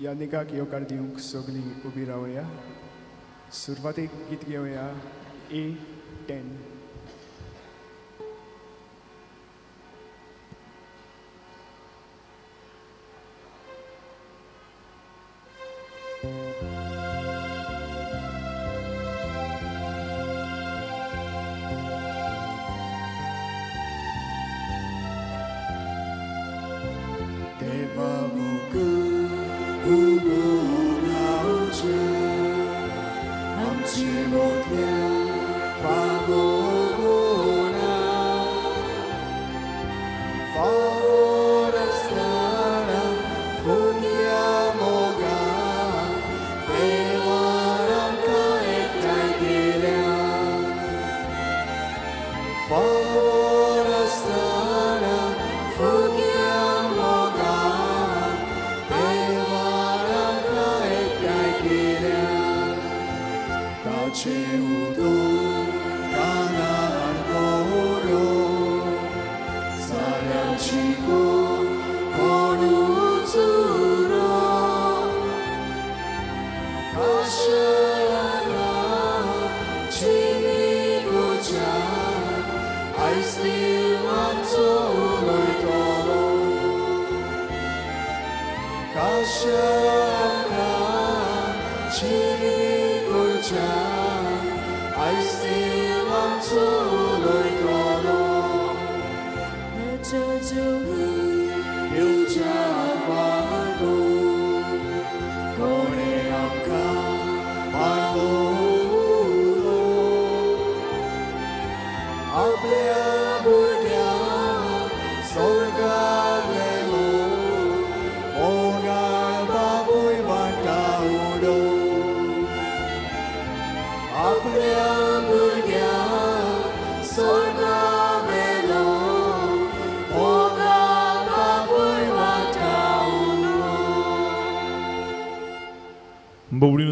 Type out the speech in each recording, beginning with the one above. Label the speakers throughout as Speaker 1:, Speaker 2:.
Speaker 1: ह्या निकाक येवकार दिवंक सगळीं उबी रावया. सुरवातेक गीत घेवया A10.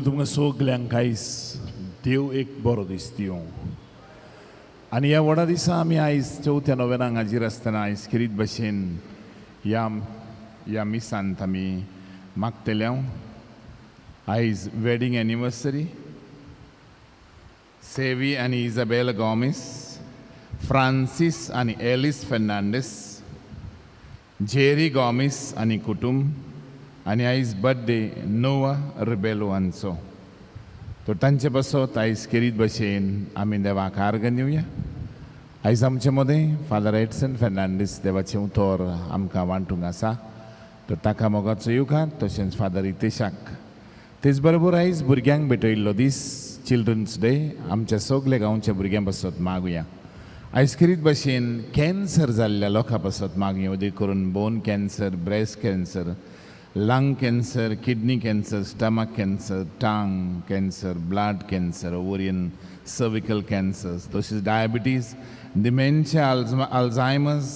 Speaker 2: तुमकां सगल्यांक आयज देव एक बरो दीस दिवं. आनी ह्या व्हडा दिसा आमी आयज चवथ्या नोव्हेंनाक हाजीर आसतना आयज खेरीत भशेन ह्या ह्या मिसांत आमी मागतले. आयज वेडींग एनिवर्सरी सेवी आनी इजाबेल गोमीस, फ्रांसीस आनी एलिस फेर्नांडीस, जेरी गोमीस आनी कुटुंब, आनी आयज बर्थडे नोवा रिबेलो हांचो. तर तांचे पासत आयज खेरीत भशेन आमी देवाक आर्गां दिवया. आयज आमचे मदें फादर एडसन फेर्नांडीस देवाचें उतर आमकां वांटूंक आसा, तर ताका मोगाचो येवकार, तशेंच फादर रितेशाक. तेच बरोबर आयज भुरग्यांक भेटयल्लो दीस चिल्ड्रन्स डे आमच्या सगल्या गांवच्या भुरग्यां पासत मागुया. आयज खेरीत भशेन कॅन्सर जाल्ल्या लोकां पासत मागुया, उदीक करून bone cancer, breast cancer, lung cancer, kidney cancer, stomach cancer, tongue cancer, blood cancer, ovarian, cervical cancers, तशेंच डायबिटीज, डिमेन्शिया, अल्झायमर्स,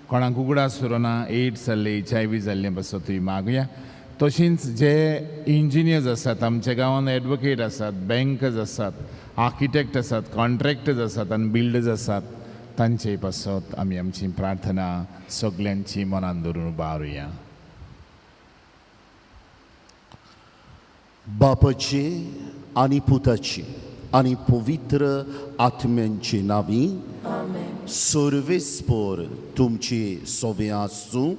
Speaker 2: कोणाक उगडास उरना, एड्स जाल्ले, HIV जाल्ले पासतूय मागुया. तशेंच जे इंजिनियर्स आसात आमच्या गांवांत, एडवोकेट आसात, बँकर्स आसात, आर्किटेक्ट आसात, कॉन्ट्रॅक्टर्स आसात आनी बिल्डर्स आसात, तांचे पासत आमी आमची प्रार्थना सगल्यांची मनान धरून उबारुया.
Speaker 3: बापाचे आनी पुताचे आनी पवित्र आत्म्यांचे नांवी सर्वेस्पर तुमचे सोवे आसूं.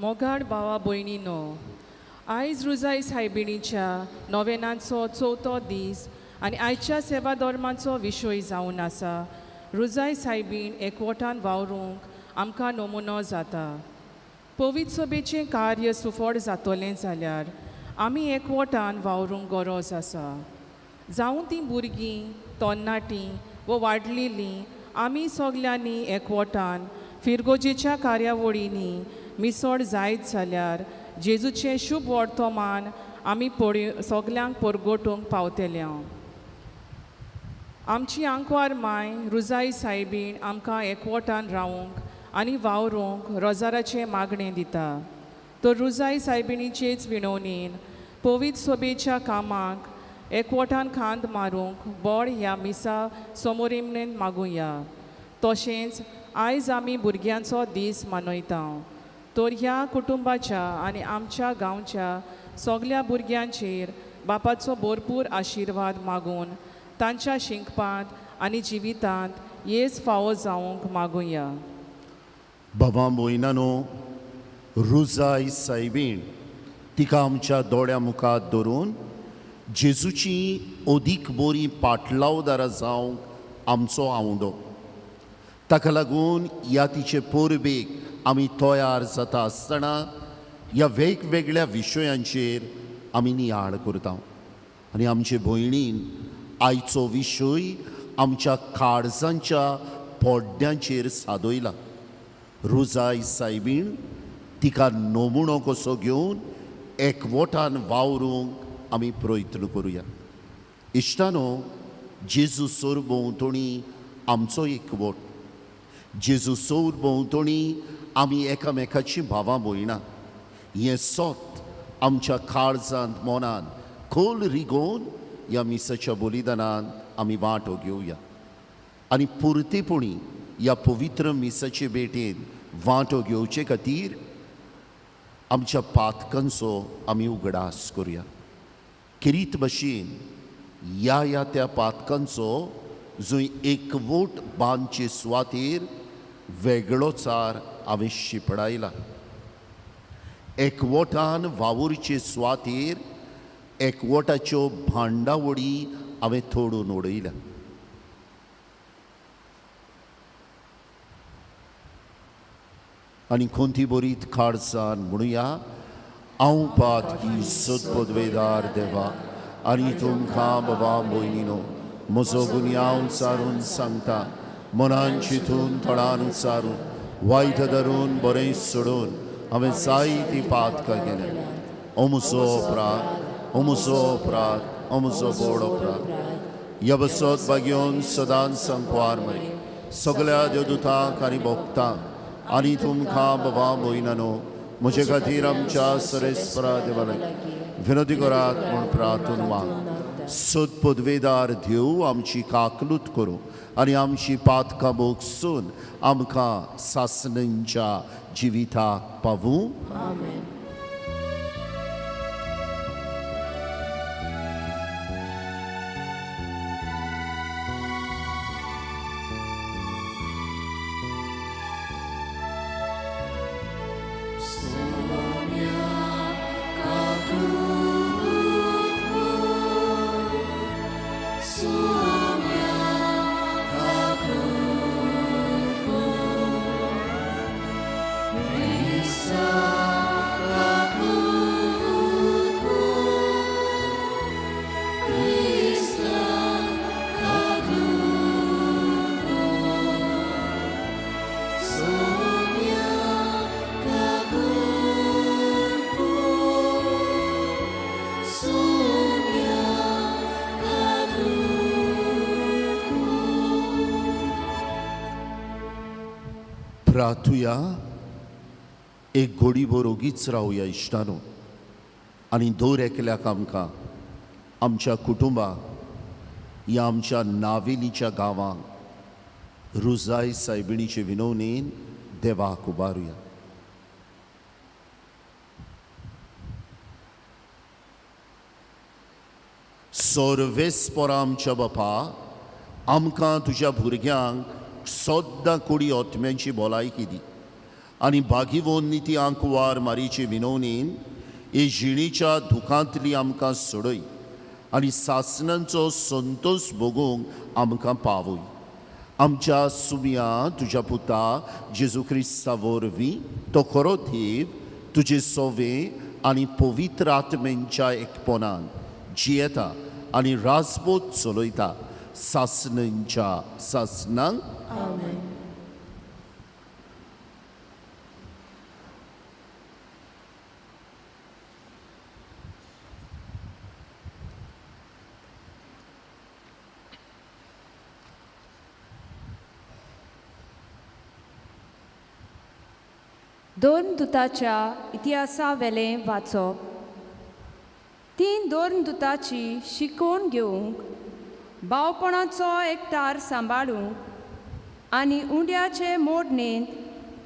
Speaker 4: मोगाळ भावा भयणीनो, आयज रुजाय सायबिणीच्या नोवेनाचो चवथो दीस आनी आयच्या सेवा धर्माचो विशय जावन आसा रुजाय सायबीण एकवटान वावरूंक आमकां नमुनो जाता. पवित्र सभेचें कार्य सुफळ जातलें जाल्यार आमी एकवटान वावरूंक गरज आसा. जावं तीं भुरगीं, तरणाटीं वो वाडलेलीं, आमी सगल्यांनी एकवटान फिरगोजेच्या कार्यावळींनी मिसळ जायत जाल्यार जेजूचें शुभ वर्तमान आमी पळय सगल्यांक परगटूंक पावतले. आमची आंकवार माय रुजाय सायबीण आमकां एकवटान रावूंक आनी वावरूंक रोजाराचें मागणें दिता. तर रुजाय सायबिणीचेच विणवणीन पवित्र सभेच्या कामाक एकवटान खांद मारूंक बळ ह्या मिसा समोरिमनेन मागुया. तशेंच आयज आमी भुरग्यांचो दीस मनयता. तर ह्या कुटुंबाच्या आनी आमच्या गांवच्या सगल्या भुरग्यांचेर बापाचो भरपूर आशिर्वाद मागून तांच्या शिंकपांत आनी जिवितांत येस फावो जावंक मागुया.
Speaker 3: भावां भयणांनो, रुजाय सायबीण तिका आमच्या दोळ्या मुखार धरून जेजूची अदीक बरी पाटलावदारां जावंक आमचो आवडो. ताका लागून ह्या तिचे परबेक आमी तयार जाता आसतना ह्या वेगवेगळ्या विशयांचेर आमी नियाळ करता आनी आमचे भयणीन आयचो विशय आमच्या काळजांच्या पड्ड्यांचेर सादयला. रुजाय सायबीण तिका नमुणो कसो घेवन एकवटान वावरूंक आमी प्रयत्न करुया. इश्टानो, जेजू सर भोंवतणी आमचो एकवट, जेजू सर भोंवतणी आमी एकामेकाचीं भावां भयणां हें सत आमच्या काळजांत मनांत खोल रिगोवन ह्या मिसाच्या बलिदानांत आमी वांटो घेवया आनी पुरतेपणी ह्या पवित्र मिसाचे भेटेन वांटो घेवचे खातीर आमच्या पातकांचो आमी उगडास करुया. किरीत भशेन ह्या ह्या त्या पातकांचो जंय एकवट बांदचे सुवातेर वेगळोचार हांवें शिंपडायला. एकवटान वावुरचे सुवातेर एकवटाच्यो भांडावडी हांवें तोडून उडयल्या. आनी कोणती बरीत काळजान म्हणुया, हांव पातकी सदपदवेदार देवा आनी तुमकां बाबा भयणीनो म्हजो गुन्यांव चारून सांगता, मनान चिंतून तोंडान उच्चारून वायट धरून बरें सोडून हांवें जायतीं पातकां केल्या. ओ म्हजो अपराध, ओ म्हजो अपराध, ओ म्हजो व्हड अपराध. ह्या बसत बागेवन सदांच संकवार मरे सगळ्या देवदूतांक आनी भोगतांक आनी तुमकां बाबा भयणांनो म्हजे खातीर आमच्या सरेस्परा देवाले विनोदी करात म्हूण प्रार्थून माग. सद पदवेदार देव आमची काकलूत करूं आनी आमची पातकां भोगसून आमकां सासणींच्या जिविताक पावूं. प्रार्थुया. एक घोडीभर ओगीच रावया इश्टानो आनी दर एकल्याक आमकां आमच्या कुटुंबाक ह्या आमच्या नावेलीच्या गांवांक रुजाय सायबिणीचे विनवणेन देवाक उबारुया. सर्वेस्परा आमच्या बापा, आमकां तुज्या भुरग्यांक सद्दां कुडी आत्म्यांची भलायकी दी आनी बागीवोन निती आंकवार मारीचे विनवणेन हे जिणेच्या दुखांतली आमकां सोडय आनी सासणांचो संतोश भोगूंक आमकां पावय. आमच्या सुम्या तुज्या पुता जेजू क्रिस्ता वरवीं तो खरो देव तुजे सोवे आनी पवित्र आत्म्यांच्या एकपणान जियेता आनी राजबोध चलयता सासणांच्या सासणांक.
Speaker 5: दोन दुताच्या इतिहासावेलें वाचप. तीन दोन दुताची शिकोवन घेवंक, भावपणाचो एकठार सांबाळूंक, आनी उंड्याचे मोडणेंत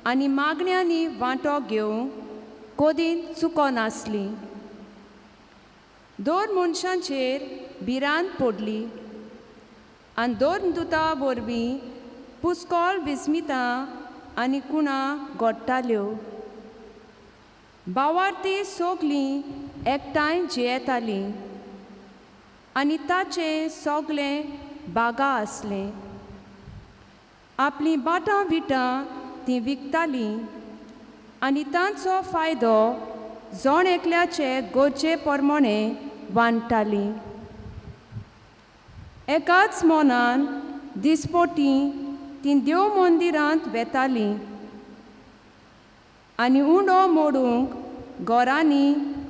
Speaker 5: आनी मागण्यांनी वांटो घेवंक कोदीन चुकोनासलीं. दोन मनशांचेर भिरांत पडली आनी दोन दुता वरवीं पुस्कोल विस्मितां आनी कुणां घडटाल्यो. बावार्थी सगलीं एकठांय जियेतालीं आनी ताचें सगळें बागा आसलें. आपलीं बाटां विटां तीं विकतालीं आनी तांचो फायदो जण एकल्याचे गरजे प्रमाणे वांट्टालीं. एकाच मनान दिसपटी तीं देव मंदिरांत वेतालीं आनी उंडो मोडूंक घरांनी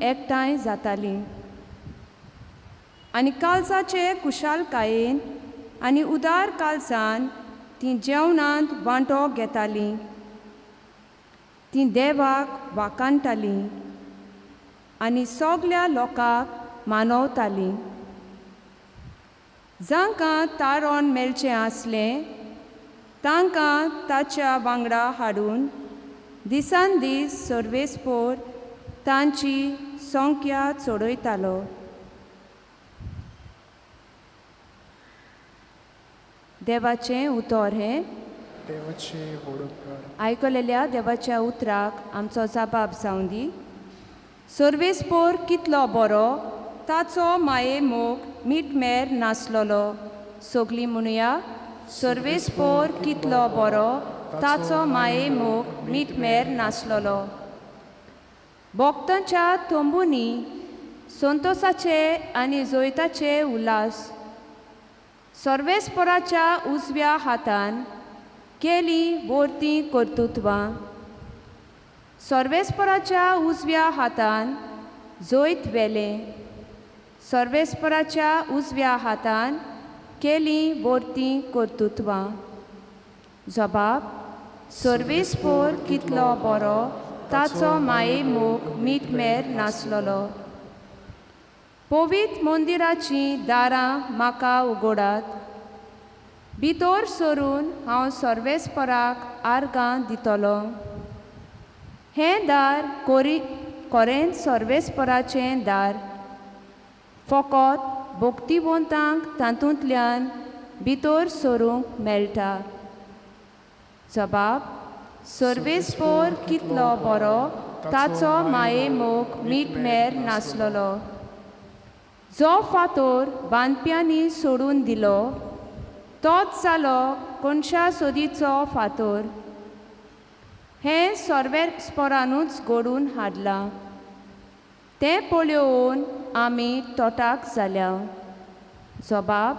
Speaker 5: एकठांय जातालीं आनी काळजाचे कुशालकायेन आनी उदार काळजान तीं जेवणांत वांटो घेतालीं. तीं देवाक वाखाणटालीं आनी सगल्या लोकांक मानवतालीं. जांकां तारण मेळचें आसलें तांकां ताच्या वांगडा हाडून दिसान दीस सर्वेस्पोर तांची संख्या चडयतालो. देवाचें उतर हें.
Speaker 1: देवाचे वडोपकार.
Speaker 5: आयकलेल्या देवाच्या उतराक आमचो जबाब जावं दी. सर्वेस्पोर कितलो बरो, ताचो माये मोग मीटमेर नासलेलो. सगलीं म्हणुया, सर्वेस्पोर कितलो बरो, ताचो माये मोग मीटमेर नासलेलो. भक्तांच्या तंबूंनी संतोसाचे आनी जैताचे उल्हास सर्वेस्पोराच्या उजव्या हातान केली वर्ती कर्तृत्वां. सर्वेस्पोराच्या उजव्या हातान जैत व्हेलें. सर्वेस्पोराच्या उजव्या हातान केली वर्ती कर्तृत्वां. जबाब, सर्वेस्पोर कितलो बरो, ताचो माये मोग मीटमेर नासलेलो. पवित्र मंदिराचीं दारां म्हाका उगडात, भितर सरून हांव सर्वेस्पोराक आर्गां दितलो. हें दार कोरेन सर्वेस्पोराचें दार, फकत भक्तिवंतांक तातूंतल्यान भितर सरूंक मेळटा. जबाब, सर्वेस्पोर कितलो बरो, ताचो माये मोग मीटमेर नासलेलो. जो फातोर बांदप्यांनी सोडून दिलो तोच जालो कोनशा सोदीचो फातोर. हें सर्वेस्पोरानूच घडून हाडलां, तें पळोवन आमी तोटाक जाल्या. जबाब,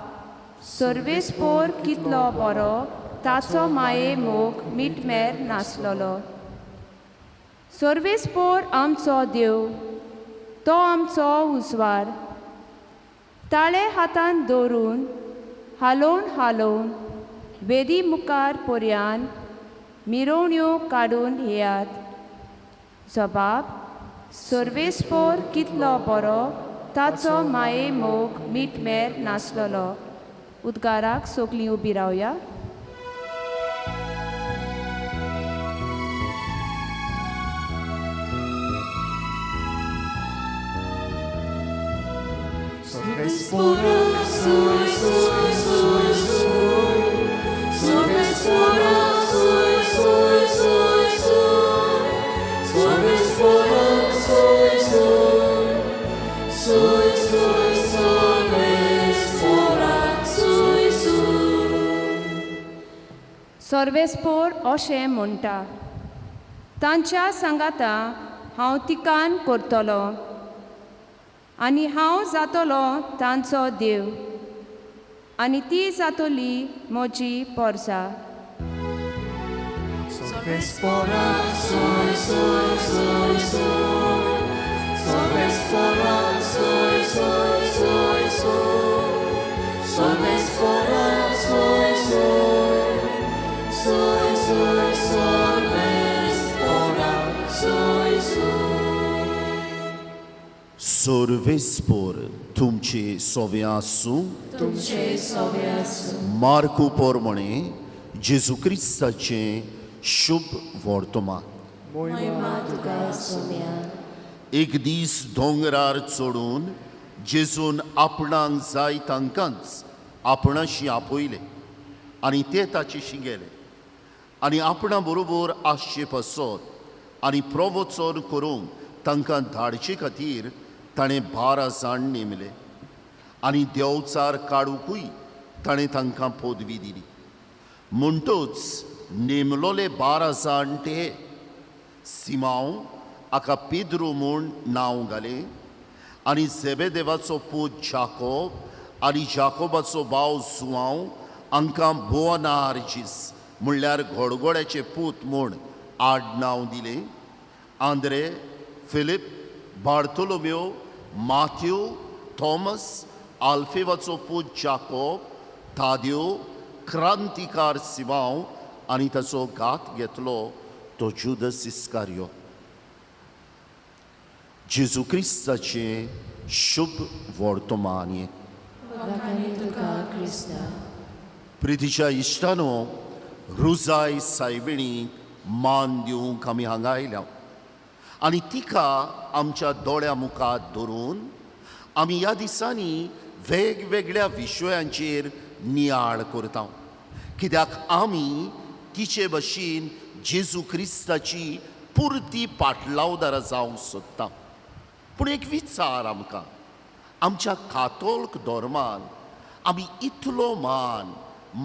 Speaker 5: सर्वेस्पोर कितलो बरो, ताचो माये मोग मीटमेर नासलेलो. सर्वेस्पोर आमचो देव, तो आमचो उजवाड. ताळे हातान दवरून हालोवन हालोवन वेदी मुखार पर्यान मिरोवण्यो काडून येयात. जबाब, सर्वेस्पोर कितलो बरो, ताचो माये मोग मीटमेर नासलेलो. उद्गाराक सगलीं उबी रावया. सर्वेस्पोर अशें म्हणटा, तांच्या सांगाता हांव तिकान करतलो आनी हांव जातलो तांचो देव आनी ती जातली म्हजी पोरसा.
Speaker 3: सर्वेस्पोर तुमचे सोवे आसूं. मार्कू पोरमणे जेजू क्रिस्ताचें शुभ वर्तमान. एक दीस दोंगरार चडून जेजून आपणाक जाय तांकांच आपणाशी आपयले आनी ते ताचेशी गेले आनी आपणा बरोबर आसचे पासत आनी प्रवचन करूंक तांकां धाडचे खातीर ताणें 12 जाण नेमले आनी देवचार काडुकूय ताणें तांकां पदवी दिली. म्हणटच नेमलोले 12 जाण ते सिमांव हाका पेद्रू म्हूण नांव घालें आनी झेबेदेवाचो पूत जाकोब आनी जाकोबाचो भाव जुआंव हांकां बोअनार्जीस म्हणल्यार घोडघोड्याचे पूत म्हूण आडनांव दिलें. आंद्रे, फिलीप, बार्तोलोम्यो, माथ्यू, थॉमस, आल्फेवाचो पूत जाकोब, ताद्यो, क्रांतिकार सिमांव आनी ताचो घात घेतलो तो जुदस इस्कारियो. जेजू क्रिस्ताचें शुभ वर्तमान हें. प्रितीच्या इश्टानो, रुजाय सायबिणीक मान दिवंक आमी हांगा आयल्या आनी तिका आमच्या दोळ्या मुखार धरून आमी ह्या दिसांनी वेगवेगळ्या विशयांचेर नियाळ करता, कित्याक आमी तिचे भशेन जेजू क्रिस्ताची पुरती पाटलावदारां जावंक सोदता. पूण एक विचार आमकां, आमच्या कातोल्क धर्मान आमी इतलो मान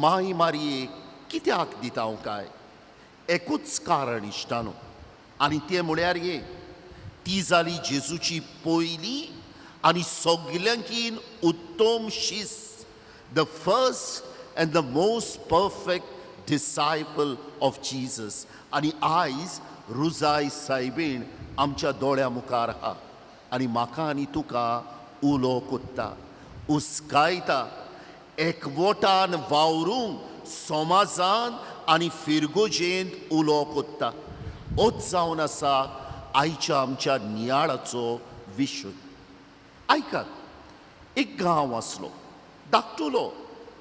Speaker 3: माय मारयेक कित्याक दिता काय? एकूच कारण इश्टानो, आनी तें म्हळ्यार हें, ती जाली जेजूची पयली आनी सगल्यांकीन उत्तम शिस्त, the first and the most perfect disciple of Jesus. आनी आयज रुजाय सायबीण आमच्या दोळ्या मुखार आहा आनी म्हाका आनी तुका उलो कोत्ता, उस्कायता, एकवटान वावरूंक समाजान आनी फिरगोजेंत उलो कोत्ता. होच जावन आसा आयच्या आमच्या नियाळाचो विशय. आयकात, एक गांव आसलो धाकटुलो,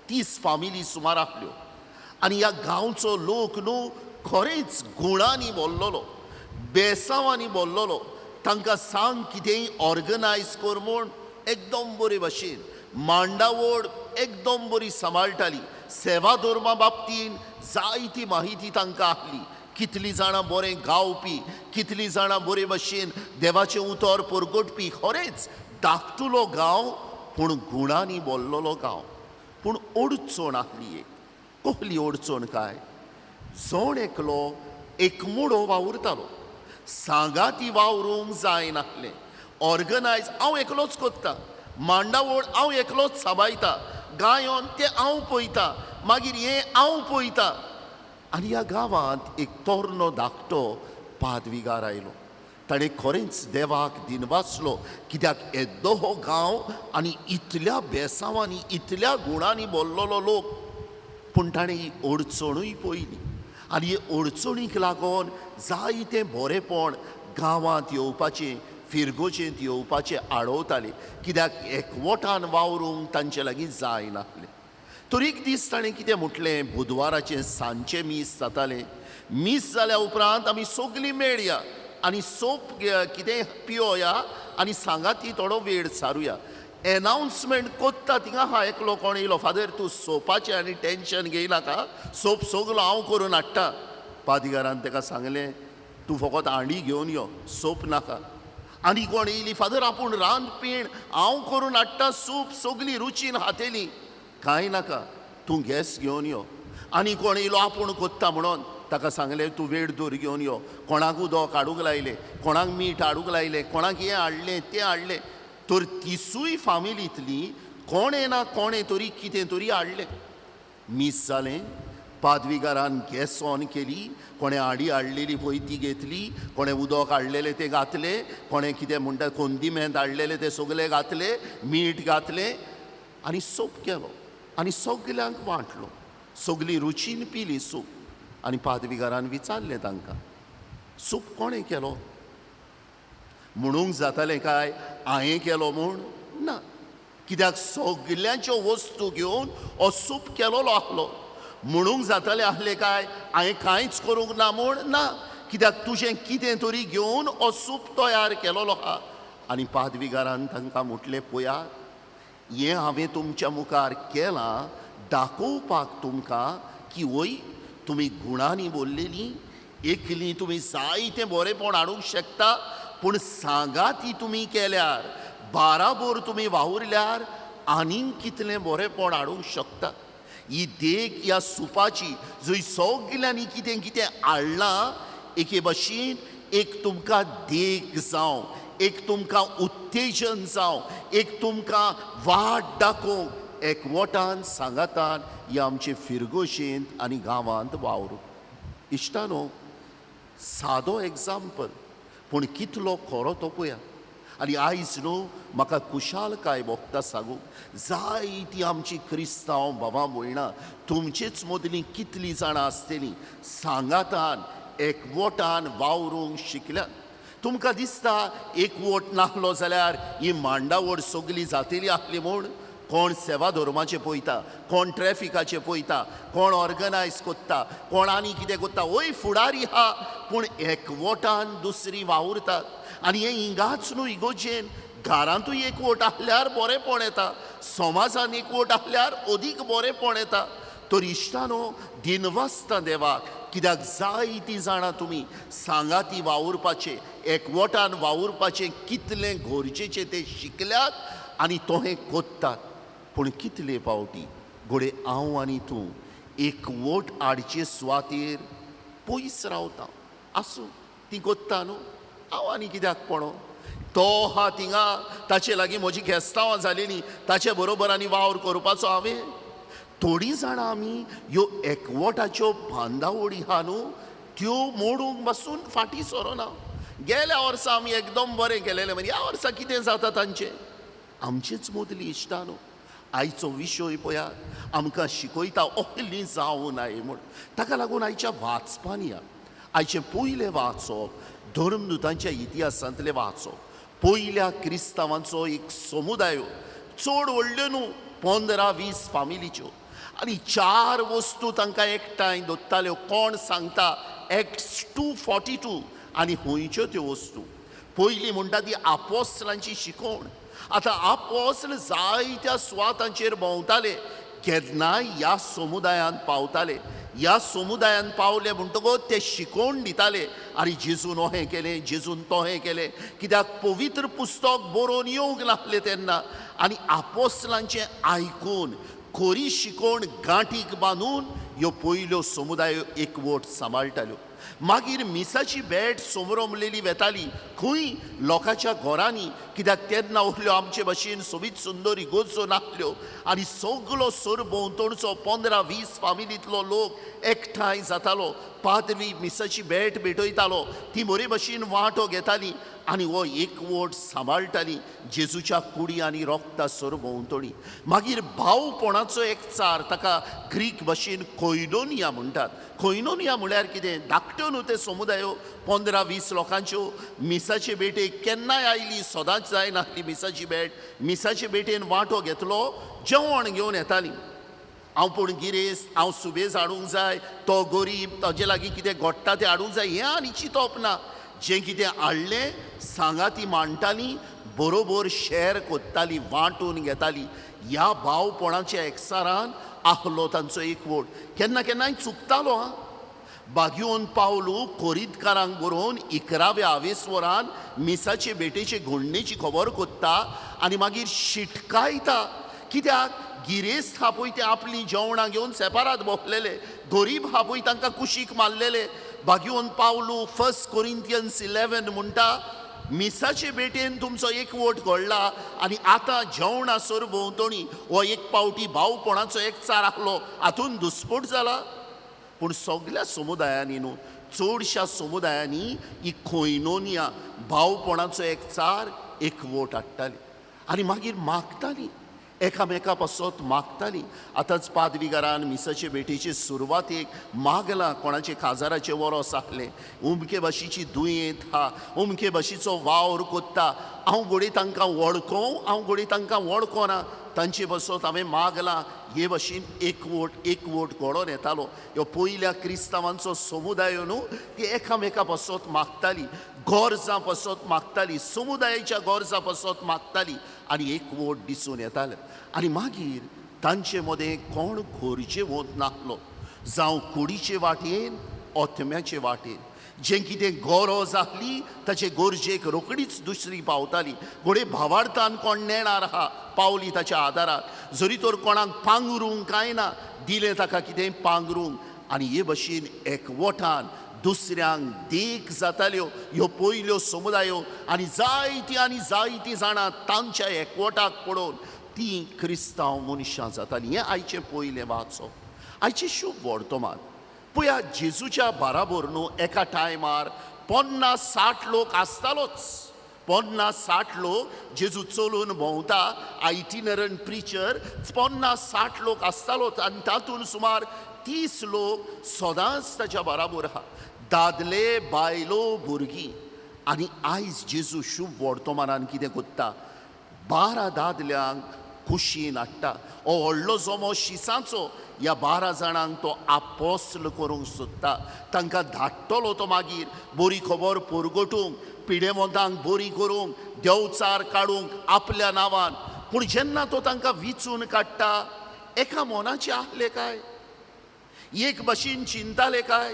Speaker 3: 30 फामिली सुमार आसल्यो आनी ह्या गांवचो लोक न्हू खरेंच गुणांनी बोल्लोलो, बेसांवांनी बोल्लोलो. तांकां सांग कितेंय ऑर्गनायज कर म्हूण एकदम बरे भशेन मांडावळ एकदम बरी सांबाळटाली. सेवा धर्मा बाबतीन जायती माहिती तांकां आसली. कितलीं जाणां बरें गावपी, कितलीं जाणां बरे भशेन देवाचें उतर परगटपी. खरेंच धाकटुलो गांव पूण गुणांनी बोल्लोलो गांव. पूण अडचण आसली एक. कसली अडचण काय? जण एकलो एकमुडो वावुरतालो, सांगाती वावरूंक जायनासलें. ऑर्गनायज हांव एकलोच कोत्ता, मांडावळ हांव एकलोच सांबाळटा, गायोन तें हांव पळयता, मागीर हें हांव पळयता. आनी ह्या गांवांत एक तरनो धाकटो पादविगार आयलो. ताणें खरेंच देवाक दिनवासलो, कित्याक येदो हो गांव आनी इतल्या बेसांवांनी इतल्या गुणांनी बोल्लोलो लोक. पूण ताणें ही अडचणूय पळयली आनी हे अडचणीक लागून जायतें बरेंपण गांवांत येवपाचें, फिरगोजेंत येवपाचें आडवतालें, कित्याक एकवटान वावरूंक तांचे लागीं जायनासलें. तर एक दीस ताणें कितें म्हटलें, बुधवाराचें सांजचें मीस जातालें. मीस जाल्या उपरांत आमी सगलीं मेळया आनी सोप कितें पियोया आनी सांगाती थोडो वेळ सारुया. एनावन्समेंट कोत्ता थिंगा आहा एकलो कोण येयलो, फादर तूं सोपाचें आनी टेंशन घेयनाका, सोप सगलो हांव करून हाडटा. पादिगारान ताका सांगलें, तूं फकत हांडी घेवन यो, सोप नाका. आनी कोण येयली, फादर आपूण रांदपीण हांव करून हाडटा, सूप सगली रुचीन खातेली, कांय नाका, तूं गॅस घेवन यो. आनी कोण येयलो आपूण कोत्ता म्हणून ताका सांगलें, तूं वेळ दोर घेवन यो. कोणाक उदक हाडूंक लायलें, कोणाक मीठ हाडूंक लायलें, कोणाक हें हाडलें तें हाडलें. तर तिसूय फामिलींतली कोणें ना कोणें तरी कितें तरी हाडलें. मीस जालें, पादविगारान गॅस ऑन केली, कोणें हाडी हाडलेली पळय ती घेतली, कोणें उदक हाडलेलें तें घातलें, कोणें कितें म्हणटा कोंदिमेंत हाडलेलें तें सगलें घातलें, मीठ घातलें आनी सोप केलो आनी सगल्यांक वांटलो. सगलीं रुचीन पिली सूप. आनी पादविगारान विचारलें तांकां, सूप कोणें केलो? म्हणूंक जातालें काय हांवें केलो म्हूण? ना, कित्याक सगल्यांच्यो वस्तू घेवन हो सूप केलोलो आसलो. म्हणूंक जातलें आहलें काय हांवें कांयच करूंक ना म्हूण? ना, कित्याक तुजें कितें तरी घेवन हो सूप तयार केलोलो आहा. आनी पादविगारान तांकां म्हटलें, पळयात हें हांवें तुमच्या मुखार केलां दाखोवपाक तुमकां की वय तुमी गुणांनी बोल्लेली एकली तुमी जायतें बरेंपण हाडूंक शकता, पूण सांगाती तुमी केल्यार बाराबोर तुमी वावुरल्यार आनीक कितलें बरेंपण हाडूंक शकता. ही देख ह्या सुपाची जंय सगल्यांनी कितें कितें हाडलां एके भशेन एक तुमकां देख जावं, एक तुमकां उत्तेजन जावं, एक तुमकां वाट दाखोवंक एकवटान सांगातान ह्या आमचे फिरगोशेंत आनी गांवांत वावरूं. इश्टानो, सादो एग्जाम्पल पूण कितलो खरो तो पळया. आनी आयज न्हू म्हाका खुशालकाय भोगता सांगूंक, जायती आमची क्रिस्तांव बाबा भयणां तुमचेच मदलीं कितलीं जाणां आसतलीं सांगातान एकवटान वावरूंक शिकल्यात. तुमकां दिसता एकवट नासलो जाल्यार ही मांडावळ सगली जातली आहली म्हूण? कोण सेवा धर्माचें पळयता, कोण ट्रॅफिकाचें पळयता, कोण ऑर्गनायज कोत्ता, कोण आनी कितें कोत्ता, वय फुडारी आहा पूण एकवटान दुसरी वावुरतात. आनी हें हिंगाच न्हू इगोजेन, घरांतूय एकवट आहल्यार बरेंपण येता, समाजान एकवट आहल्यार अदीक बरेंपण येता. तर इश्टानो, दिनवासता देवाक कित्याक जायतीं जाणां तुमी सांगाती वावुरपाचें, एकवटान वावुरपाचें कितलें गरजेचें तें शिकल्यात आनी तोहें कोत्तात. पूण कितले फावटी घडये हांव आनी तूं एकवट हाडचे सुवातेर पयस रावता. आसूं, ती कोत्ता न्हू, हांव आनी कित्याक पळोवं, तो आहा थिंगा, ताचे लागीं म्हजी खेस्तांवां जालेली, ताचे बरोबर आनी वावर करपाचो हांवें. थोडीं जाणां आमी ह्यो एकवटाच्यो बांदावळी आहा न्हू त्यो मोडूंक बसून फाटीं सरोना. गेल्या वर्सा आमी एकदम बरें केलेलें, मागीर ह्या वर्सा कितें जाता तांचें? आमचेच मदली इश्टां न्हू. आयचो विशय पळयात आमकां शिकयता ओहली जावं नाय म्हूण. ताका लागून आयच्या वाचपान या, आयचें पयलें वाचप धर्मदुतांच्या इतिहासांतलें वाचप, पयल्या क्रिस्तांवांचो एक समुदाय, चड व्हडल्यो न्हू, 15-20 फामिलीच्यो, आनी 4 वस्तू तांकां एकठांय दवरताल्यो. कोण सांगता? एक्ट्स 2:42. आनी खंयच्यो त्यो वस्तू? पयली म्हणटा ती आपोस्लांची शिकवण. आतां आपोस्ल जायत्या सुवातांचेर भोंवताले, केन्नाय ह्या समुदायांत पावताले. ह्या समुदायांत पावले म्हणटकच ते शिकोवन दिताले, आनी जेजून अहें केलें, जेजून तोहें केलें, कित्याक पवित्र पुस्तक बरोवन येवंक नासलें तेन्ना. आनी आपोस्लांचें आयकून खरी शिकोवण गांठीक बांदून ह्यो पयल्यो समुदाय एकवट सांबाळटाल्यो. मागीर मिसाची भेट समरमलेली वेताली खंय? लोकांच्या घरांनी, कित्याक तेन्ना उरल्यो आमचे भशेन सोबीत सुंदर इगोर्जो नासल्यो. आनी सगलो सरभोंवतणचो 15-20 फामिलींतलो लोक एकठांय जातालो, पाद्री मिसाची भेट भेटयतालो, ती बरे भशेन वांटो घेताली आनी हो एकवट सांबाळटाली जेजूच्या कुडी आनी रोगता सरभोंवतणी. मागीर भावपणाचो एकचार, ताका ग्रीक भाशेन कोयनोनिया म्हणटात. कोयनोनिया म्हळ्यार कितें? धाकट्यो न्हू ते समुदायो, 15-20 लोकांच्यो. मिसाचे भेटेक केन्नाय आयली, सदांच जायनासली मिसाची भेट. मिसाचे भेटेन वांटो घेतलो, जेवण घेवन येताली. हांव पूण गिरेस्त, हांव सुबेज हाडूंक जाय, तो गरीब, ताजे लागीं कितें घडटा तें हाडूंक जाय, हें आनी चिंतप ना. जें कितें हाडलें सांगाती मांडटाली, बरोबर शॅर कोत्ताली, वांटून घेताली. ह्या भावपणाच्या एकचारान आहलो तांचो एकवट. केन्ना केन्नाय चुकतालो आं. बागयोन पावलू कोरीतकारांक बरोवन 11व्या आवेस्वरान मिसाचे भेटेचे घडणेची खबर कोत्ता आनी मागीर शिटकायता. कित्याक? गिरेस्त हा पळय ते आपलीं जेवणां घेवन सेपारात भोंवलेले, गरीब हा पळय तांकां कुशीक मारलेले. बागयोन पावलू 1 कोरिंथियन्स 11 म्हणटा, मिसाचे भेटेन तुमचो एकवट घडला आनी आतां जेवणां सरभोंवतणी हो एक पावटी भावपणाचो एकचार आहलो, हातून दुस्पोट जाला. पूण सगल्या समुदायांनी न्हू, चडश्या समुदायांनी ही कोयनोनिया भावपणाचो एकचार एकवट हाडटाली आनी मागीर मागताली, एकामेका पासत मागताली. आतांच पादविगारान मिसाचे भेटेचे सुरवातेक मागलां, कोणाचे काजाराचें वरोस आहलें, उमके भाशेची दुयेंत आहा, उमके भाशेचो वावर कोत्ता, हांव घडये तांकां वळखों, हांव घडये तांकां वळखोना, तांचे बसत हांवें मागलां. हे भशेन एकवट एकवट घडोवन येतालो. ह्यो पयल्या क्रिस्तांवांचो समुदाय न्हू, ती एकामेका बसत मागताली, गरजां पसत मागताली, समुदायाच्या गरजां पसत मागताली आनी एकवट दिसून येताले. आनी मागीर तांचे मदें कोण गरजेवंत नासलो, जावं कुडीचे वाटेन ओतम्याचे वाटेन. जें कितें गरज आसली ताचे गरजेक रोखडीच दुसरी पावताली. घोडे भावार्थान कोण नेणार आहा पावली ताच्या आदाराक, जरी तर कोणाक पांगरूंक कांय ना दिलें ताका कितें पांगरूंक. आनी हे भशेन एकवटान दुसऱ्यांक देख जाताल्यो ह्यो पयल्यो समुदायो. आनी जायतीं आनी जायतीं जाणां तांच्या एकवटाक पळोवन तीं क्रिस्तांव मनशां जातालीं. हें आयचें पयलें वाचप, आयचें शुभ वर्तमान. पळया जेजूच्या बाराबर न्हू एका टायमार 50-60 लोक आसतालोच. 50-60 लोक जेजू चलून भोंवता, आयटिनरंट प्रिचर, 50-60 लोक आसतालोच. आनी तातूंत सुमार 30 लोक सदांच ताच्या बाराबर आहा, दादले बायलो भुरगीं. आनी आयज जेजू शुभ वर्तमानान कितें कोत्ता, 12 दादल्यांक कुशीन हाडटा. हो व्हडलो जमो शिसांचो, ह्या 12 जाणांक तो आपोस्ल करूंक सोदता. तांकां धाडटलो तो मागीर बरी खबर परगटूंक, पिडेमोंतांक बरी करूंक, देवचार काडूंक आपल्या नांवान. पूण जेन्ना तो तांकां विचून काडटा, एका मनाचे आहले काय, एक भशेन चिंताले काय,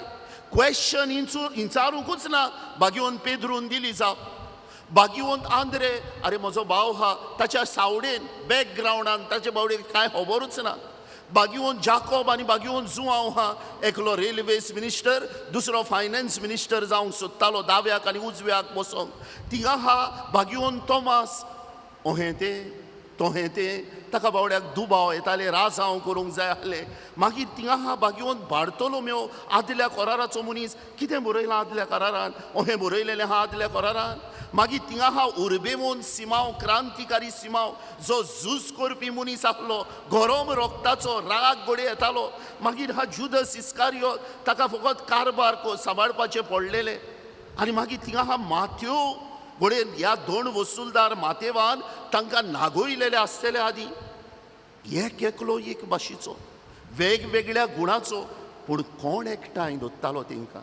Speaker 3: क्वेश्चन इंचारूंकूच ना. बागेवन पेद्रून दिली जाप, बागेवन आंद्रे, अरे म्हजो भाव हा, ताच्या सावडेन बॅकग्रावंडान ताचे बावडेन कांय खबरूच ना. बागेवन जाकोब आनी बागेवन जुआंव हा, एकलो रेल्वेज मिनिस्टर, दुसरो फायनान्स मिनिस्टर जावंक सोदतालो, दाव्याक आनी उजव्याक बसोंक. थिंगा आहा बागेवन तोमास, ओहें तें तोहें तें, ताका बावड्याक दुबाव येताले, राजांव करूंक जाय आहलें. मागीर थिंगा आहा बागेवन बार्तोलोम्यो, आदल्या कराराचो मनीस, कितें बरयलां आदल्या करारान, ओहें बरयलेलें आहा आदल्या करारान. मागीर थिंगा आहा उर्बेमोन सिमांव, क्रांतिकारी सिमांव, जो झूज करपी मनीस आहलो, गरम रोगताचो, राग घडये येतालो. मागीर हा जुदस इस्कारियोत, ताका फकत कारबार सांबाळपाचें पडलेलें. आनी मागीर थिंगा आहा माथ्यो, घडये ह्या 2 वसुलदार माथेवान तांकां नागोयलेले आसतले आदीं. एक एकलो एक भाशेचो, वेगवेगळ्या गुणाचो, पूण कोण एकठांय दोत्तालो तांकां.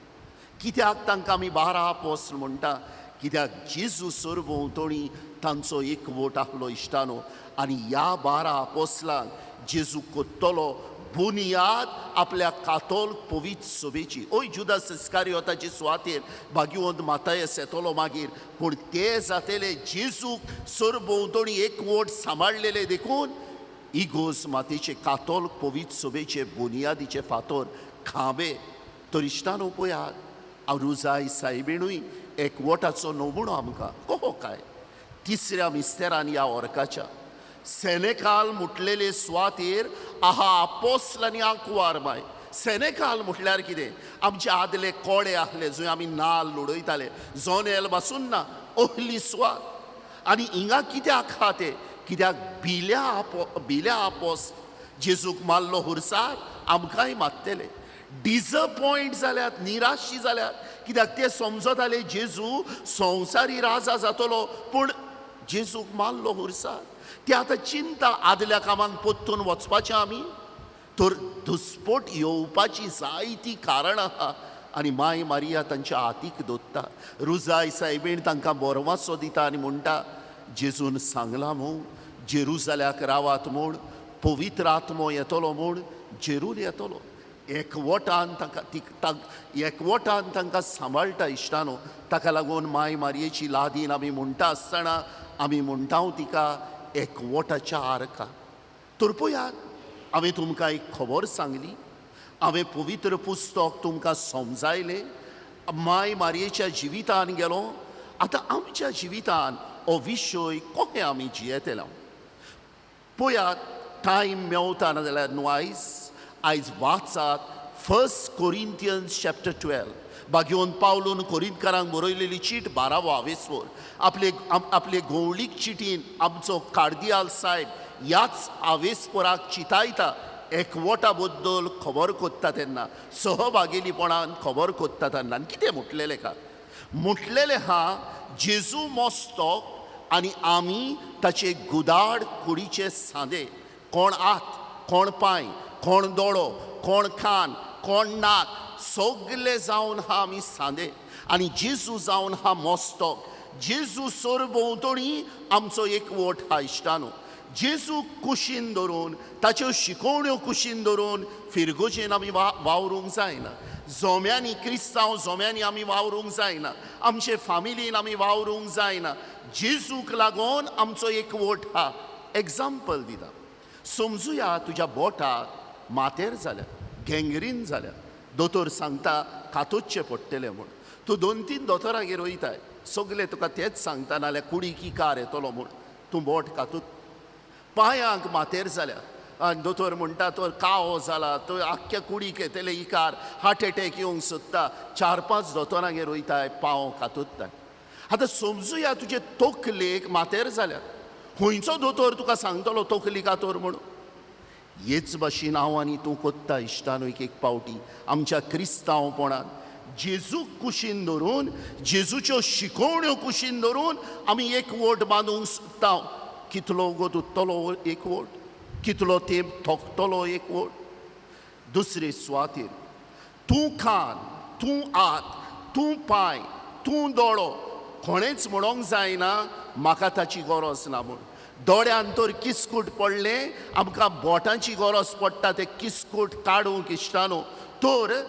Speaker 3: कित्याक तांकां आमी 12 आपोस्ल म्हणटा? कित्याक जेजू सरभोंवतणी तांचो एकवट आहलो इश्टानो. आनी ह्या 12 आपोस्लांक जेजू कोत्तलो बुनियाद आपल्या कातोल पवित्र सभेची. ओय जुदास इस्कारियोताचे सुवातेर भाग्यवंत मातायस येतलो मागीर, पूण ते जातेले जेजूक सरभोंवतणी एकवट सांबाळलेले देखून इगोज मातेचे कातोल पवित्र सभेचे बुनियादीचे फातोर खांबे. तर इश्टानो पळयात, रुजाय सायबिणूय एकवटाचो नमुनो आमकां कहो काय. तिसऱ्या मिस्तेरान ह्या ऑर्काच्या सेनेकाल म्हटलेले सुवातेर आहा आपोस्ल आनी आंकवार माय. सेनेकाल म्हटल्यार कितें? आमचे आदले कोडे आहले जंय आमी नाल उडयताले, जोनेल बासून ना, ओहली सुवात. आनी हिंगा कित्याक आहा ते? कित्याक भिल्या आपोस्त जेजूक मारलो हुरसार, आमकांय मारतले. डिसअपॉयंट जाल्यात, निराशी जाल्यात, कित्याक ते समजताले जेजू संवसारी राजा जातलो, पूण जेजूक मारलो हुरसार. ते आतां चिंता आदल्या कामांक परतून वचपाचें आमी, तर दुस्पोट येवपाची जायतीं कारणां आहा. आनी माय मारिया तांच्या हातीक दोत्ता, रुजाय सायबीण तांकां बोरवासो दिता आनी म्हणटा, जेजून सांगलां म्हूण जेरुजाल्याक रावात म्हूण, पवित्र आत्मो येतलो म्हूण, जेरूल येतलो. एकवटान तांकां एकवटान तांकां सांबाळटा इश्टानो. ताका लागून माय मारयेची लादीन आमी म्हणटा आसतना आमी म्हणटा तिका एकवटाच्या आर्का. तर पळयात, हांवें तुमकां एक खबर सांगली, हांवें पवित्र पुस्तक तुमकां समजायलें, माय मारयेच्या जिवितान गेलो. आतां आमच्या जिवितान हो विशय कोहे आमी जियेतले पळयात. टायम मेवता ना जाल्यार न्हू आयज आयज वाचात 1 कोरिंथियन्स चॅप्टर 12. बागेवन पावलून कोरिंतकारांक बरयलेली चीट 12वो आवेसवर आपले आपले गोवळीक चिटीन आमचो कार्दियाल साहेब ह्याच आवेसपोराक चितायता, एकवटा बद्दल खबर कोत्ता तेन्ना, सहभागेलीपणान खबर कोत्ता तेन्ना. आनी कितें म्हटलेलें का? म्हटलेलें हा, जेजू मस्तक आनी आमी ताचे गुदाड कुडीचे सांदे. कोण हात, कोण पांय, कोण दोळो, कोण कान, कोण नाक, सगले जावन हा आमी सांदे. आनी जेजू जावन हा मस्तक. जेजू सरभोंवतणी आमचो एकवट हा इश्टानो. जेजू कुशीन धरून, ताच्यो शिकोवण्यो कुशीन धरून फिरगोजेन आमी वावरूंक जायना. जोम्यांनी, क्रिस्तांव जोम्यांनी आमी वावरूंक जायना, आमचे फामिलीन आमी वावरूंक जायना. जेजूक लागून आमचो एकवट हा. एग्जाम्पल दिता, समजुया तुज्या बोटाक मातेर जाल्या, गँग्रीन जाल्या, दोतोर सांगता कातोचचें पडटलें म्हूण. तूं 2-3 दोतोरागेर वयताय, सगले तुका तेच सांगता, नाल्यार कुडीक इकार येतलो म्हूण. तूं बोट कातूत. पांयांक मातेर जाल्या आनी दोतोर म्हणटा तो कावो जाला, तो आख्ख्या कुडीक येतले इकार, हार्ट एटॅक येवंक सोदता. 4-5 दोतोरांगेर वयताय, पांव कातोत्ताय. आतां समजुया तुजे तकलेक मातेर जाल्या, खंयचो दोतोर तुका सांगतलो तकली कातोर म्हणून? हेच भाशेन हांव आनी तूं कोत्ता इश्टानो एक एक पावटी आमच्या क्रिस्तांवपणान जेजूक कुशीन धरून, जेजूच्यो शिकोवण्यो कुशीन धरून आमी एकवट बांदूंक सोदता. कितलो वगत उरतलो एकवट, कितलो तेंप थोकतलो एकवट? दुसरे सुवातेर तूं कान, तूं हात, तूं पांय, तूं दोळो, कोणेच म्हणोंक जायना म्हाका ताची गरज ना म्हूण. दोळ्यान तर किस्कूट पडलें, आमकां बोटांची गरज पडटा तें किस्कूट काडूंक इश्टानो. तर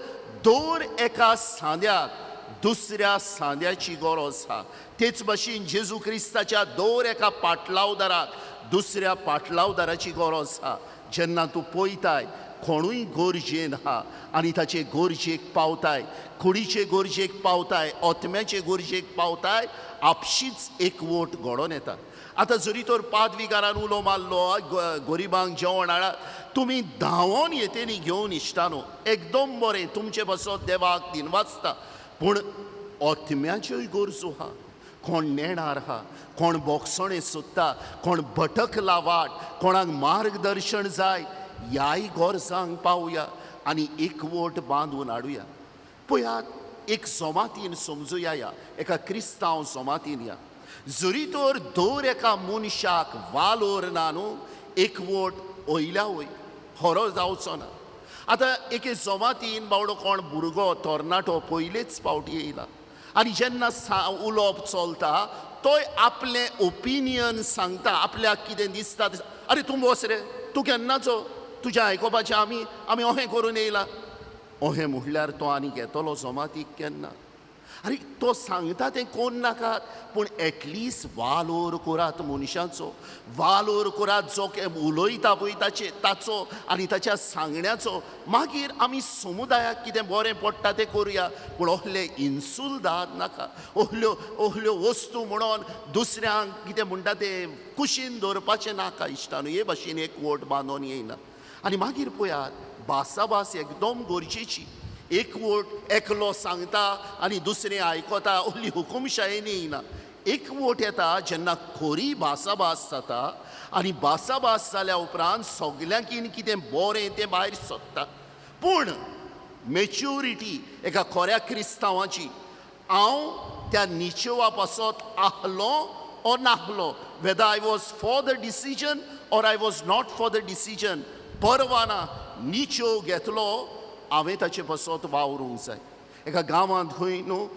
Speaker 3: दर एका सांद्याक दुसऱ्या सांद्याची गरज आसा. तेच भाशेन जेजू क्रिस्ताच्या दर एका पाटलावदाराक दुसऱ्या पाटलावदाराची गरज आसा. जेन्ना तूं पळयताय कोणूय गरजेन आहा आनी ताचे गरजेक पावताय, कुडीचे गरजेक पावताय, आत्म्याचे गरजेक पावताय, आपशीच एकवट घडोवन येता. आतां जरी तर पादविगारान उलो मारलो, गरिबांक जेवण हाडात, तुमी धांवोन येतली घेवन इश्टानो, एकदम बरें, तुमचे पासत देवाक दिनवासता. पूण आत्म्याच्योय गरजो आहा. कोण नेणार आहा, कोण बोगसणें सोदता, कोण भटकला वाट, कोणाक मार्गदर्शन जाय, ह्याय गरजांक पावया आनी एकवट बांदून हाडुया. पळयात, एक जमातीन समजुया, ह्या एका क्रिस्तांव जमातीन या, जरी तर दर एका मनशाक वालोर ना न्हू, एकवट वयल्या वयर खरो जावचो ना. आतां एके जमातीन बावडो कोण भुरगो तरणाटो पयलेच फावटी येयला आनी जेन्ना उलोवप चलता तोय आपलें ओपिनियन सांगता, आपल्याक कितें दिसता. अरे तूं बस रे, तूं केन्नाचो, तुजें आयकोपाचें आमी आमी अहें करून येयला. अहें म्हणल्यार तो आनी घेतलो जमातीक केन्ना? आनी तो सांगता तें कोण नाकात, पूण एटलिस्ट वालोर करात मनशाचो, वालोर करात जो उलयता पळय ताचे ताचो आनी ताच्या सांगण्याचो. मागीर आमी समुदायाक कितें बरें पडटा तें करुया, पूण असले इन्सुलदाद नाका, असल्यो असल्यो वस्तू म्हणून दुसऱ्यांक कितें म्हणटा तें कुशीन दवरपाचें नाका इश्टानू. हे भाशेन एकवट बांदून येयना. आनी मागीर पळयात, भासाभास एकदम गरजेची. एकवट एकलो सांगता आनी दुसरें आयकता, असली हुकुमशायेन येयना. एकवट येता जेन्ना खरी भासाभास जाता आनी भासाभास जाल्या उपरांत सगल्यांकीन कितें बरें तें भायर सोदता. पूण मेच्युरिटी एका खऱ्या क्रिस्तांवाची, हांव त्या निचेवा पासत आहलो ओ नाहलो, whether I was for the decision or I was not for the decision, परवा ना, निचेव घेतलो हांवें ताचे पासत वावरूंक जाय. एका गांवांत खंय न्हू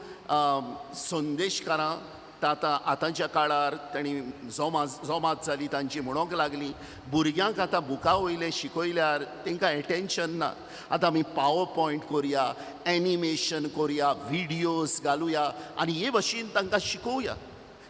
Speaker 3: संदेशकारां आतां आतांच्या काळार तांणी जोमात जाली तांची, म्हणोंक लागली भुरग्यांक आतां बुका वयलें शिकयल्यार तांकां एटेन्शन ना. आतां आमी पावर पॉयंट करुया, एनिमेशन करुया, विडियोज घालुया आनी हे भाशेन तांकां शिकोवया.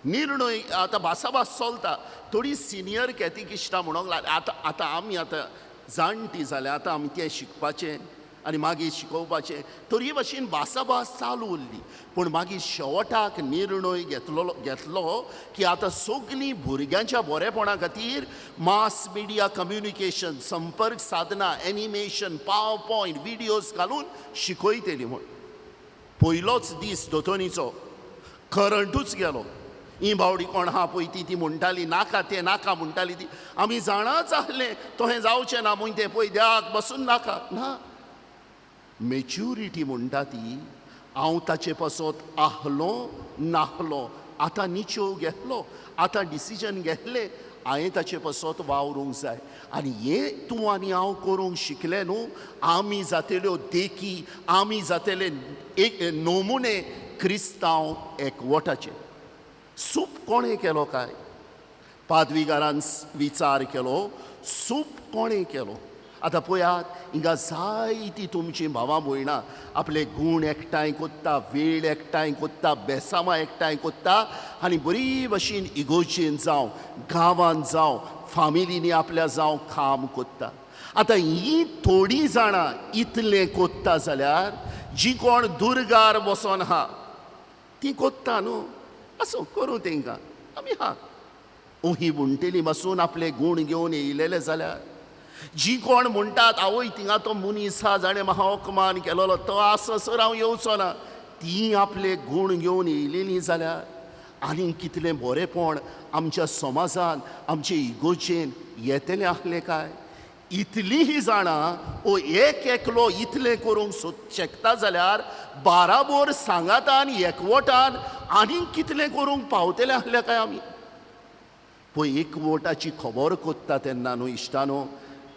Speaker 3: निर्णय आतां भासाभास चलता. थोडी सिनियर कॅथिकिस्टां म्हणोंक लागली आतां आतां आमी आतां जाणटी जाल्या, आतां आमी तें शिकपाचें आनी मागीर शिकोवपाचें. तर हे भाशेन भासाभास चालू उरली. पूण मागीर शेवटाक निर्णय घेतलो की आतां सगलीं भुरग्यांच्या बरेपणा खातीर मास मिडिया कम्युनिकेशन, संपर्क साधनां, एनिमेशन, पावर पॉयंट, विडियोज घालून शिकयतली म्हूण. पयलोच दीस दोतोनीचो करंटूच गेलो. ही बावडी कोण आहा पळय ती ती म्हणटाली नाका तें नाका म्हणटाली ती, आमी जाणाच आहलें तशें जावचें ना म्हूण तें पळय देवाक बसून नाका ना. मेच्युरिटी म्हणटा ती हांव ताचे पासत आहलो नाहलो, आतां निचोव घेतलो, आतां डिसिजन घेतलें, हांवें ताचे पासत वावरूंक जाय. आनी हें तूं आनी हांव करूंक शिकलें न्हू, आमी जातल्यो देखी, आमी जातले एक नमुने क्रिस्तांव एकवटाचे. सूप कोणें केलो काय? पादविगारान विचार केलो, सूप कोणें केलो? आतां पळयात, हिंगा जायतीं तुमचीं भावां भयणां आपले गूण एकठांय कोत्ता, वेळ एकठांय कोत्ता, बेसामां एकठांय कोत्ता आनी बरी भशेन इगोर्जेन जावं, गांवांत जावं, फामिलींनी आपल्या जावं काम कोत्ता. आतां हीं थोडीं जाणां इतलें कोत्ता जाल्यार जीं कोण दुर्गार बसोन आहा तीं कोत्ता न्हू, आसूं करूं तेंकां, आमी आहा. ओही म्हणटली बसून आपले गूण घेवन येयलेले जाल्यार जी कोण म्हणटात आवय थिंगा तो मनीस आहा जाणें म्हाका अपमान केलोलो तो आससर हांव येवचो ना, तीं आपले गूण घेवन येयलेलीं जाल्यार आनीक कितलें बरेंपण आमच्या समाजान आमचे इगोर्जेन येतलें आसलें काय? इतलीं जाणां ओ एक एकलो इतलें करूंक शकता जाल्यार बाराबोर सांगातान एकवटान आनीक कितलें करूंक पावतलें आसलें काय आमी? पळय एकवटाची खबर कोत्ता तेन्ना न्हू इश्टानो,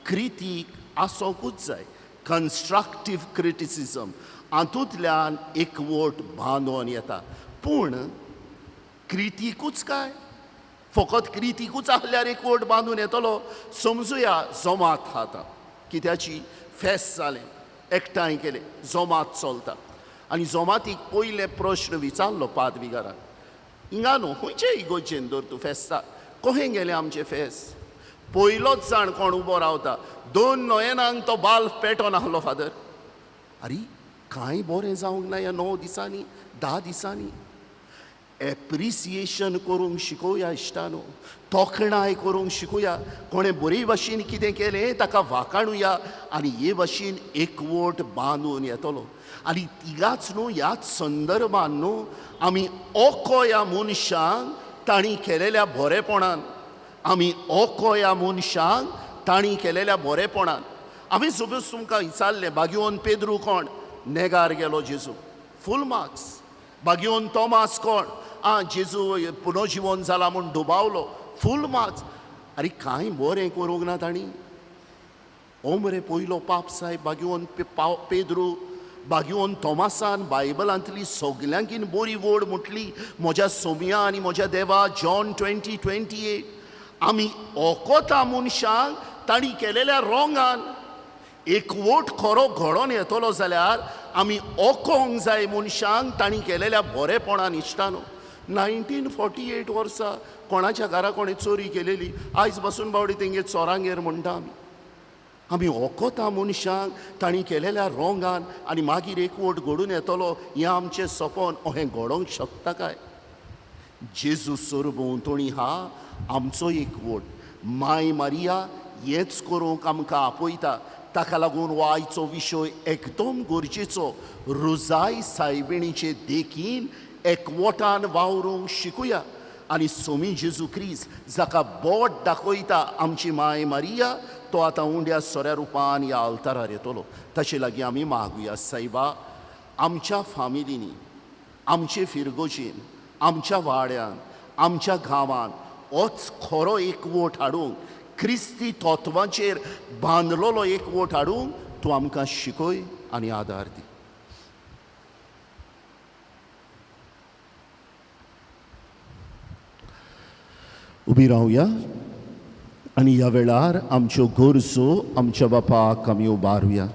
Speaker 3: क्रितीक आसोंकूच जाय, कन्स्ट्रक्टीव क्रिटिसिजम, हातूंतल्यान एकवट बांदोन येता. पूण क्रितीकूच काय? फकत क्रितीकूच आहल्यार एकवट बांदून येतलो? समजुया जोमात आतां कित्याची फेस्त जालें, एकठांय केलें, जोमात चलता आनी जोमातीक पयले प्रश्न विचारलो पादविगारान, हिंगा न्हू खंयचे इगोर्जेन दर तूं फेस्ताक, कहें गेलें आमचें फेस्त? पयलोच जाण कोण उबो रावता, 2 नयनांक तो बाल्ब पेटोन आहलो फादर. आरे कांय बरें जावंक ना ह्या 9 दिसांनी 10 दिसांनी. एप्रिसिएशन करूंक शिकोवया इश्टानो, तोखणाय करूंक शिकोवया, कोणें बरे भाशेन कितें केलें ताका वाखाणुया आनी हे भाशेन एकवट बांदून येतलो. आनी तिगाच न्हू ह्याच संदर्भान न्हू आमी ओको ह्या मनशांक तांणी केलेल्या बरेपणान, आमी ओको ह्या मनशांक तांणी केलेल्या बरेपणान. हांवें सपोज तुमकां विचारलें, बागियोन पेद्रू कोण? नेगार गेलो जेजू, फूल मार्क्स. बागियोन तोमास कोण? आं जेजू पुनर्जिवन जाला म्हूण दुबावलो, फूल मार्क्स. आरे कांय बरें करूंक ना तांणी? ओ मरे पयलो पाप सायब बागियोन पेद्रू, बागियोन तोमासान बायबलांतली सगल्यांकीन बरी वड म्हटली, म्हज्या सोम्या आनी म्हज्या देवा, जॉन 20:28. आमी ओकोता मनशांक तांणी केलेल्या रोंगान. एकवट खरो घडोवन येतलो जाल्यार आमी ओकोंक जाय मनशांक तांणी केलेल्या बरेपणान. इश्टानो, 1948 वर्सा कोणाच्या घरा कोणें चोरी केलेली, आयज बसून बावडी तेंगे चोरांगेर म्हणटा आमी. आमी ओकोता मनशांक तांणी केलेल्या रोंगान आनी मागीर एकवट घडून येतलो हें आमचें सपन अहें घडोवंक शकता काय? जेजू सरभोंवतणी हा आमचो एकवट. माय मारिया हेंच करूंक आमकां आपयता. ताका लागून हो आयचो विशय एकदम गरजेचो. रोजाय सायबिणीचे देखीन एकवटान वावरूंक शिकुया आनी सोमी जेजू क्रिस्त जाका बोट दाखयता आमची माय मारिया, तो आतां उंड्या सोऱ्या रुपान ह्या आल्तारार येतलो. ताचे लागीं आमी मागुया, सायबा आमच्या फामिलींनी, आमचे फिरगोजीन, आमच्या वाड्यान, आमच्या गांवान होच खरो एकवट हाडूंक, क्रिस्ती तत्वांचेर बांदलेलो एकवट हाडूंक तूं आमकां शिकय आनी आदार दी. उबी रावया आनी ह्या वेळार आमच्यो गरजो आमच्या बापाक आमी उबारुया.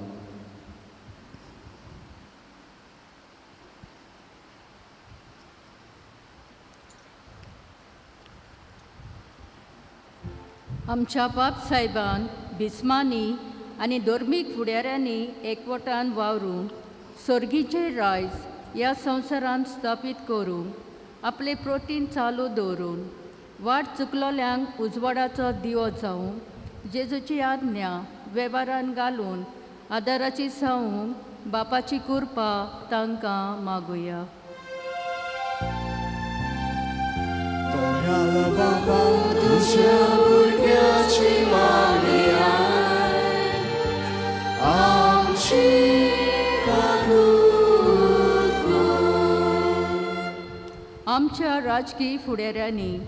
Speaker 6: आमच्या बाप साहेबान बिस्मांनी आनी धर्मीक फुडाऱ्यांनी एकवटान वावरून सर्गीचे रायज ह्या संवसारांत स्थापीत करूंक आपले प्रोटीन चालू दवरून वाट चुकलोल्यांक उजवाडाचो दिवो जावं जेजूची आज्ञा वेव्हारान घालून आदाराची सावूंक बापाची कृपा तांकां मागुया. आमच्या आमच्या राजकीय फुडाऱ्यांनी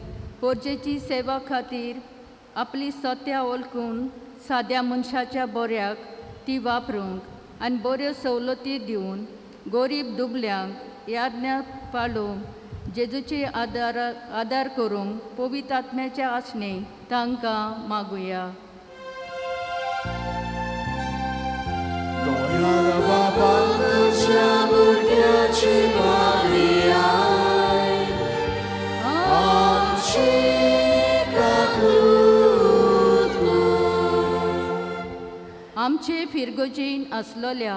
Speaker 6: पोरजेची सेवा खातीर आपली सत्या वळखून साद्या मनशाच्या बऱ्याक ती वापरूंक आनी बऱ्यो सवलती दिवन गोरीब दुबल्यांक याज्ञा पाळूंक जेजूचे आदार आदार करूंक पवित्र आत्म्याच्या आसणे तांकां मागुया. आमचे फिरगोजीन आसलेल्या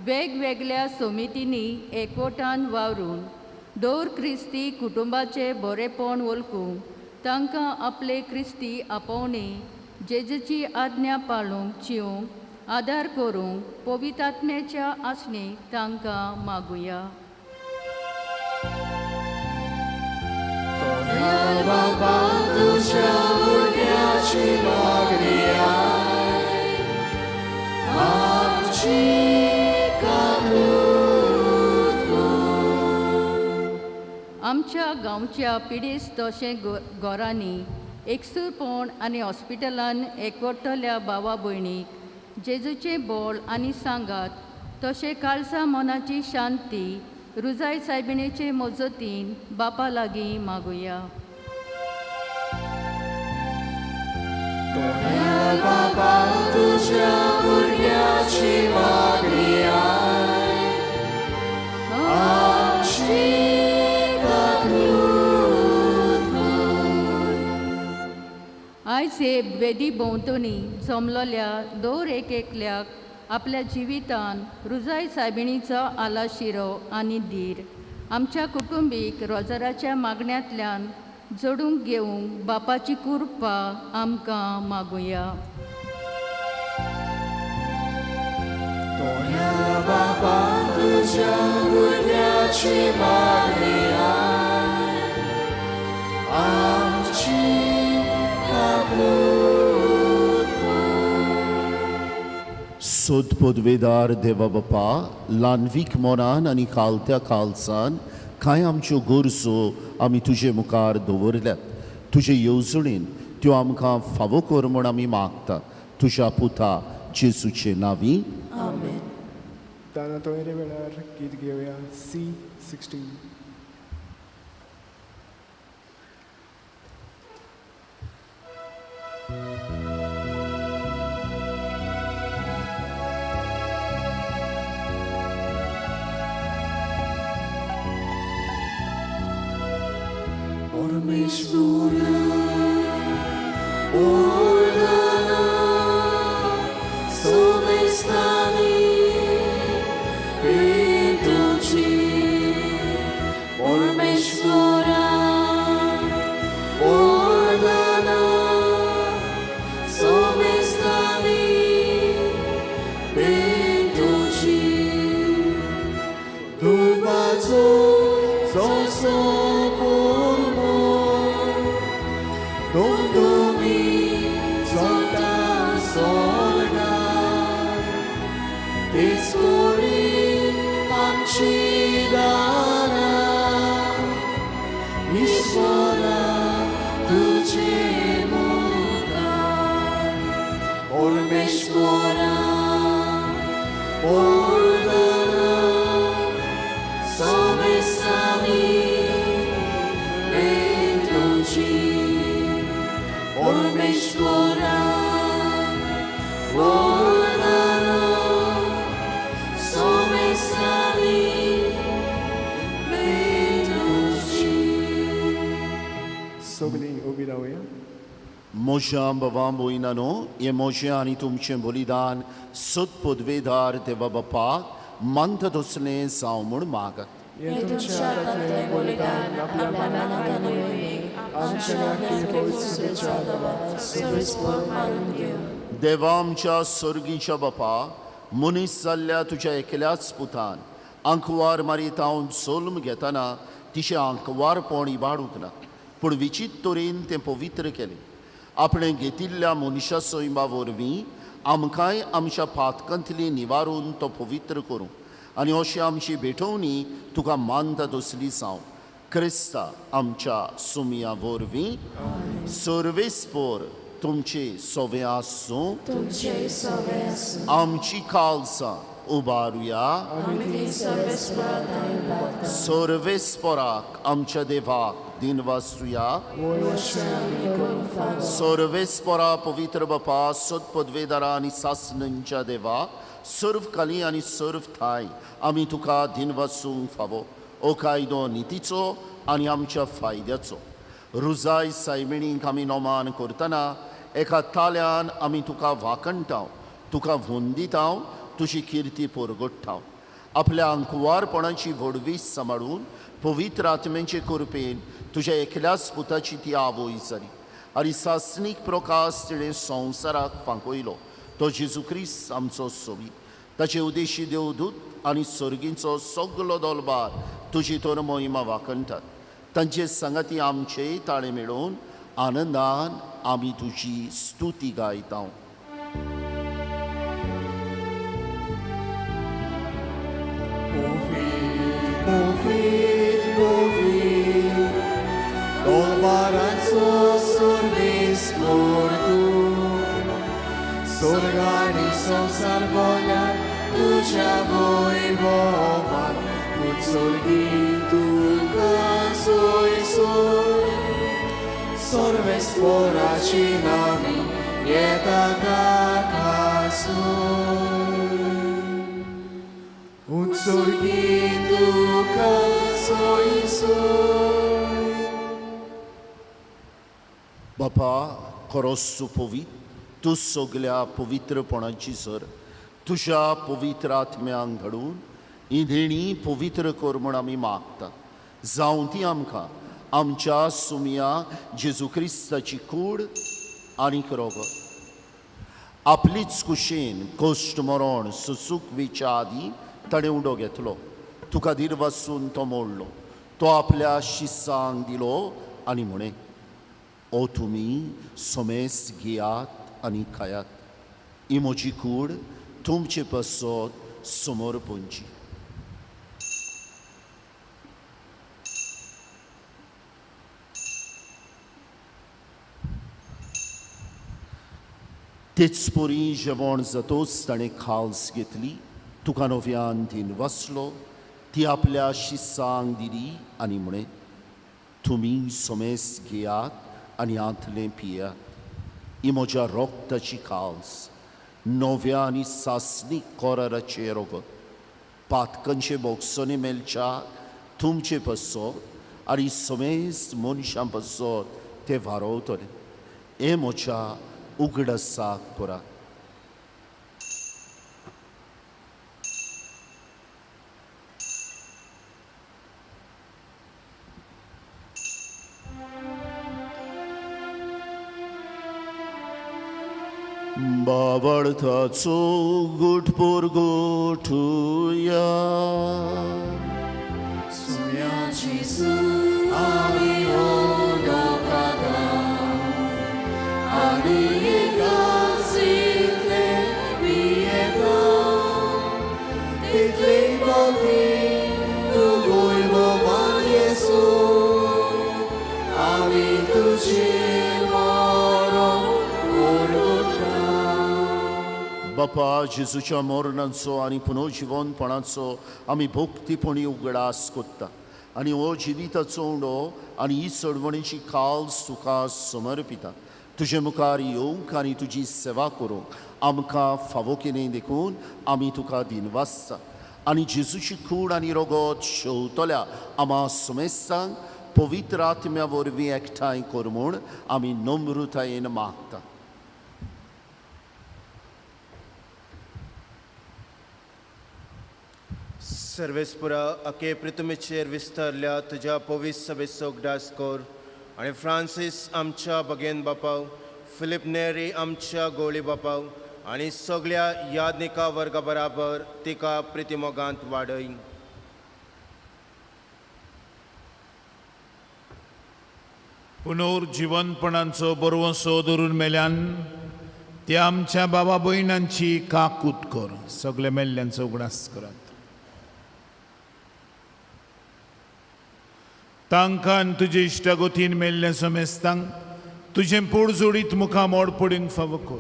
Speaker 6: वेगवेगळ्या समितींनी एकवटान वावरून दर क्रिस्ती कुटुंबाचे बरेपण वळखूंक तांकां आपले क्रिस्ती आपोवणी जेजूची आज्ञा पाळूंक चिवंक आदार करूंक पवित्र आत्म्याच्या आसणे तांकां मागुया. आमच्या गांवच्या पिडेस्त तशें घरांनी एकसूरपण आनी हॉस्पिटलान एकवटल्या भावा भयणीक जेजूचें बोल आनी सांगात तशें काळजा मनाची शांती रुजाय सायबिणीचे मजतीन बापा लागीं मागुया. आयज हे वेदी भोंवतणी जमलेल्या दर एक एकल्याक आपल्या जिवितान रुजाय सायबिणीचो आलाशिरो आनी धीर आमच्या कुटुंबीक रोजराच्या मागण्यांतल्यान जोडूंक घेवंक बापाची कृपा आमकां मागुया.
Speaker 3: सोद पदवेदार देवा बापा ल्हानवीक मोनान आनी खालत्या खालसान कांय आमच्यो गरजो आमी तुजे मुखार दवरल्यात. तुजे येवजणेन त्यो आमकां फावो कर म्हूण आमी मागता तुज्या पुता जेजूचे नांवी.
Speaker 7: आमेन.
Speaker 1: दाना तोयरे वेळार गीत घेवया C16.
Speaker 7: परमेश्वरा ओर्दना सोमेस्तानी पेटोची. परमेश्वरा ओर्दना सोमेस्तानी पेटोची. दुबाचो सोसो
Speaker 1: सगळीं उबी रावया.
Speaker 3: म्हज्या बाबा भयणांनो, हें म्हजें आनी तुमचें बलिदान सत पदवेदार देवा बापाक मानता तसलें जावं म्हूण मागात.
Speaker 1: हें तुमच्या हातांतलें बलिदान आपल्या मनाक आनी आमच्या
Speaker 3: देवा आमच्या सर्गीच्या बापा, मनीस जाल्ल्या तुज्या एकल्याच पुतान आंकवार मारीत हांव जल्म घेतना तिचें आंकवारपण इबाडूंक ना, पूण विचित तरेन तें पवित्र केलें. आपणें घेतिल्ल्या मनशा सैमा वरवीं आमकांय आमच्या पातकांतली निवारून तो पवित्र करूं आनी अशी आमची भेटवणी तुका मानता तसली जावं. क्रिस्ता आमच्या सुमया वरवीं. सर्वेस्पोर तुमचे सोवे आसूं.
Speaker 7: तुमचे सवे आसूं.
Speaker 3: आमची कालसां उबारुया.
Speaker 7: आमी ती सर्वेस्परा थंय उबारता.
Speaker 3: सर्वेस्पोराक आमच्या देवाक दिनवासुया.
Speaker 7: अशें आमी करूंक फावो.
Speaker 3: सर्वेस्पोरा पवित्र बापा, सत्पदवेदारा आनी सासणंच्या देवा, सर्व काली आनी सर्व ठांय आमी तुका दिनवासूंक फावो. ओ कायदो नितीचो आनी आमच्या फायद्याचो. रुजाय सायबिणींक आमी नोमान करतना एका ताल्यान आमी तुका वाखणटाव, तुका वंदिताव, तुजी किर्ती परगट्टाव. आपल्या अंकुवारपणाची व्हडवीस सांबाळून पवित्र आत्म्यांचे कृपेन तुज्या एकल्याच पुताची ती आवय जाली आनी सासणीक प्रकाश तिणें संवसाराक फांकयलो, तो जेजू क्रिस्त आमचो सोबी. ताचे उदेशी देवदूत आनी सर्गींचो सगलो दोलबार तुजी तर महिमा वाखणटात. तांचे सांगाती आमचेय ताळे मेळोवन आनंदान आमी तुजी स्तुती गायता.
Speaker 7: स्वर्गानी संवसार भरल्यार तुज्या वैभवान, पूण स्वर्गी तुका सोय सोय. सर्वेस्पोराची नामी येता ताका सोय. उत्सर्गी तुका सोय सोय.
Speaker 3: बापा खरोच सुपवीत तूं सगल्या पवित्रपणाची सर तुज्या पवित्र आत्म्यांक धाडून ही देणी पवित्र कर म्हूण आमी मागता. जावं ती आमकां आमच्या सुमया जेजू क्रिस्ताची कूड आनीक रोगत. आपलीच कुशेन कश्ट मरण सुसूक वेच्या आदीं ताणें उडो घेतलो, तुका दिरवासून तो मोडलो, तो आपल्या शिसांक दिलो आनी म्हणें, ओ तुमी समेस घेयात आनी खायात, ही म्हजी कूड तुमचे पासत समर्पणची. तेच परी जेवण जातोच ताणें खाल्स घेतली, तुका नव्यान दिन वाचलो, ती आपल्या शिसांक दिली आनी म्हणें, तुमी समेस घेयात आनी हांतलें पियात, ही म्हज्या रोगताची खाल्स, नव्या आनी सासणीक कोराराचें रोगत. पातकांचे बोगसोनी मेळच्या तुमचे पासत आनी समेस्त मनशां पासत ते वारोवतले. हें म्हज्या उगडासाक करात. बावळताचो गुट पुरगुटुया.
Speaker 7: सुम्याची सु आमी उडो काडा आनी एकाच पियेता, तितले भक्ती तूं वैभवान येसू, आमी तुजें मरण उरता.
Speaker 3: बापा जेजूच्या मरणाचो आनी पुनर्जिवनपणाचो आमी भक्तीपणी उगडास कोत्ता आनी हो जिविताचो उंडो आनी ही चडवणीची काल तुका समर्पिता. तुजे मुखार येवंक आनी तुजी सेवा करूंक आमकां फावो केली देखून आमी तुका दिनवासता. आनी जेजूची कूड आनी रोगत शेवतल्या आमा समेस्तांक पवित्र आत्म्या वरवीं एकठांय कर म्हूण आमी नम्रतायेन मागता.
Speaker 8: सर्वेस्पुरा अके पृथ्वीचेर विस्तारल्या तुज्या पवित्र सभेचो उगडास कर आनी फ्रांसीस आमच्या बगेन बापाव, फिलीप नेरी आमच्या गोळी बापाव आनी सगळ्या यादनिका वर्गा बराबर तिका प्रितिमोगांत वाडय.
Speaker 2: पुनर्जिवनपणाचो बरवसो धरून मेल्यान ते आमच्या बाबा भयणांची काकूत कर. सगळे मेल्ल्यांचो उगडास करात. तांकां तुजे इश्टागोतीन मेल्ल्या समेस्तांक तुजें पोड जोडीत मुखार मोड पडूंक फावो कर.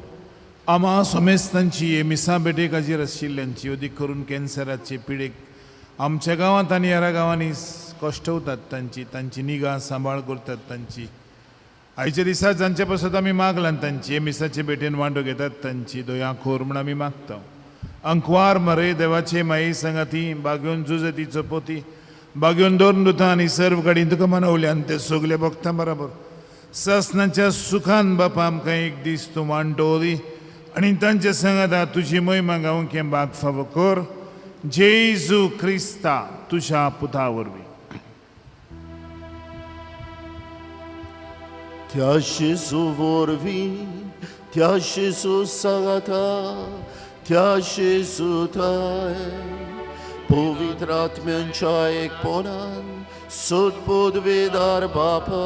Speaker 2: आमा समेस्तांची हे मिसां भेटेक हाजीर आशिल्ल्यांची अदीक करून कॅन्सराचे पिडेक आमच्या गांवांत आनी हेर गांवांनी कश्टवतात तांची तांची निगा सांबाळ करतात तांची आयच्या दिसा जांचे पासत आमी मागलां तांची हे मिसाचे भेटेन वांटो घेतात तांची दया खोर म्हूण आमी मागता. अंकवार मरे देवाचे माई सांगाती बागेवन जुजतीचो पोती बागेवन दोन दुतां आनी सर्व गाडी तुका मनवल्यान ते सगळे भक्तां बराबर ससनाच्या सुखान बापा आमकां एक दीस तूं वांटो दी आनी तांचे सांगाता तुजी महिमा गावंक हें बाग फावो कर. जेजू क्रिस्ता तुज्या पुता वरवीं.
Speaker 3: त्या जेजू वरवीं, त्या जेजू सांगाता, त्या जेजू थाय पवित्र आत्म्यांच्या एकपणान सदपदवेदार बापा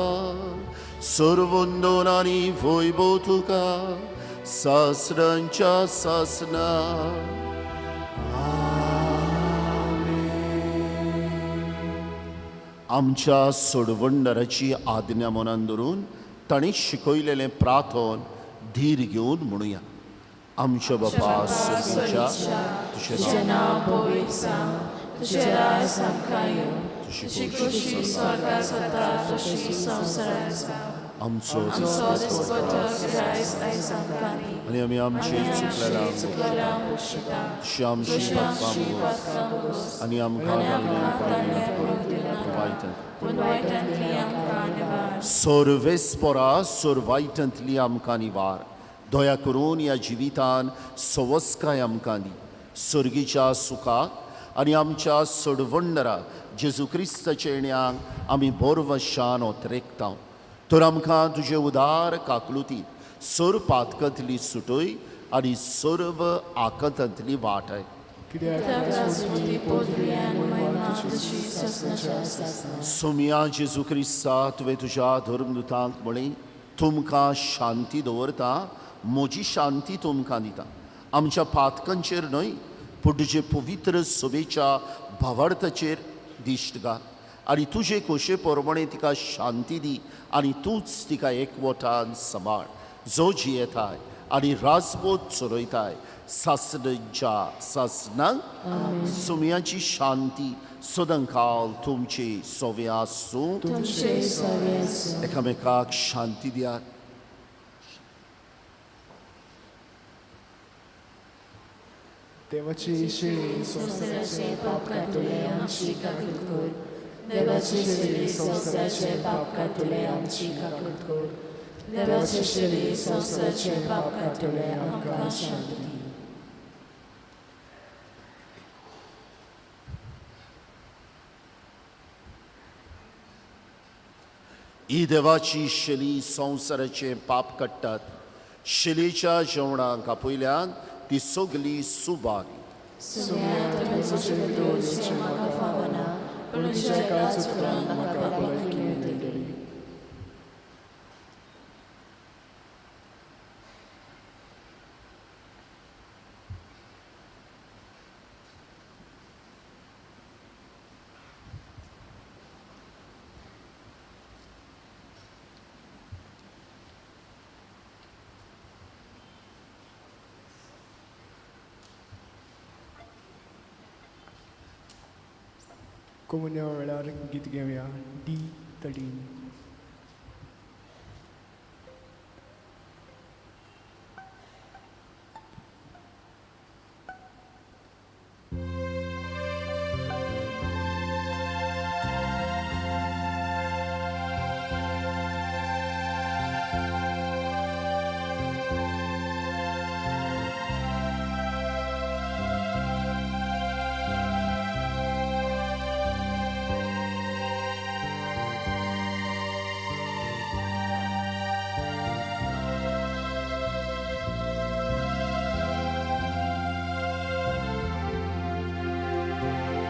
Speaker 3: सर्वंदन आनी वैभव तुका सासरांच्या सासना. आमच्या सोडवणदाराची आज्ञा मनान धरून तांणी शिकयलेलें प्रार्थन धीर घेवन म्हणुया. आमच्या बापा सर्गीच्या तुजें
Speaker 9: नांव पवित्र जावं, तुजें राज आमकां येवं, तुजी खोशी स्वर्गांत जाता तशी संवसारांत जावं.
Speaker 3: आमचो
Speaker 9: दिसपट्टो ग्रास आयज आमकां दी
Speaker 3: आनी आमी आमचे चुकलेल्यांक
Speaker 9: बक्षिता,
Speaker 3: तशी आमची पातकां भोगोस आनी आमकां घालण्याक पडूंक दिनाका,
Speaker 9: पूण वायटांतली आमकां निवार.
Speaker 3: सर्वेस्परा सर्वायटांतली आमकां निवार. दया करून ह्या जिवितान सवस्काय आमकां दी, सर्गीच्या सुखाक आनी आमच्या सोडवणदारा जेजू क्रिस्ताच्या येण्याक आमी बोरवशान ओतरेकता. तर आमकां तुजे उदार काकलुतीन सर्व पातकांतली सुटय आनी सर्व आकतांतली वाटय. सोमया जेजू क्रिस्ता तुवें तुज्या धर्मदुतांक म्हळें, तुमकां शांती दवरता, म्हजी शांती तुमकां दिता. आमच्या पातकांचेर न्हय पूण तुजे पवित्र सभेच्या भावार्थाचेर दिश्ट घाल आनी तुजे खोशे प्रमाणे तिका शांती दी आनी तूंच तिका एकवटान सांबाळ, जो जियेताय आनी राजबोध चलयताय सासणाच्या सासणाक. सुमयाची शांती सदांकाल तुमचे सोवे आसूं. एकामेकाक शांती दियात.
Speaker 1: देवाची शिळी
Speaker 9: संवसाराचे पाप काडटले आमची काकूट कर, देवाची शिळी संवसाराचे पाप काडटले आमची काकूट कर, देवाची शिळी संवसाराचे पाप काडटले आमकां शांती दी.
Speaker 3: ही देवाची शेली संवसाराचे पाप काडटात. शेलीच्या जेवणाक आपयल्यान ती सगली सुबारी.
Speaker 1: कोमुन्या वेळार गीत घेवया D13.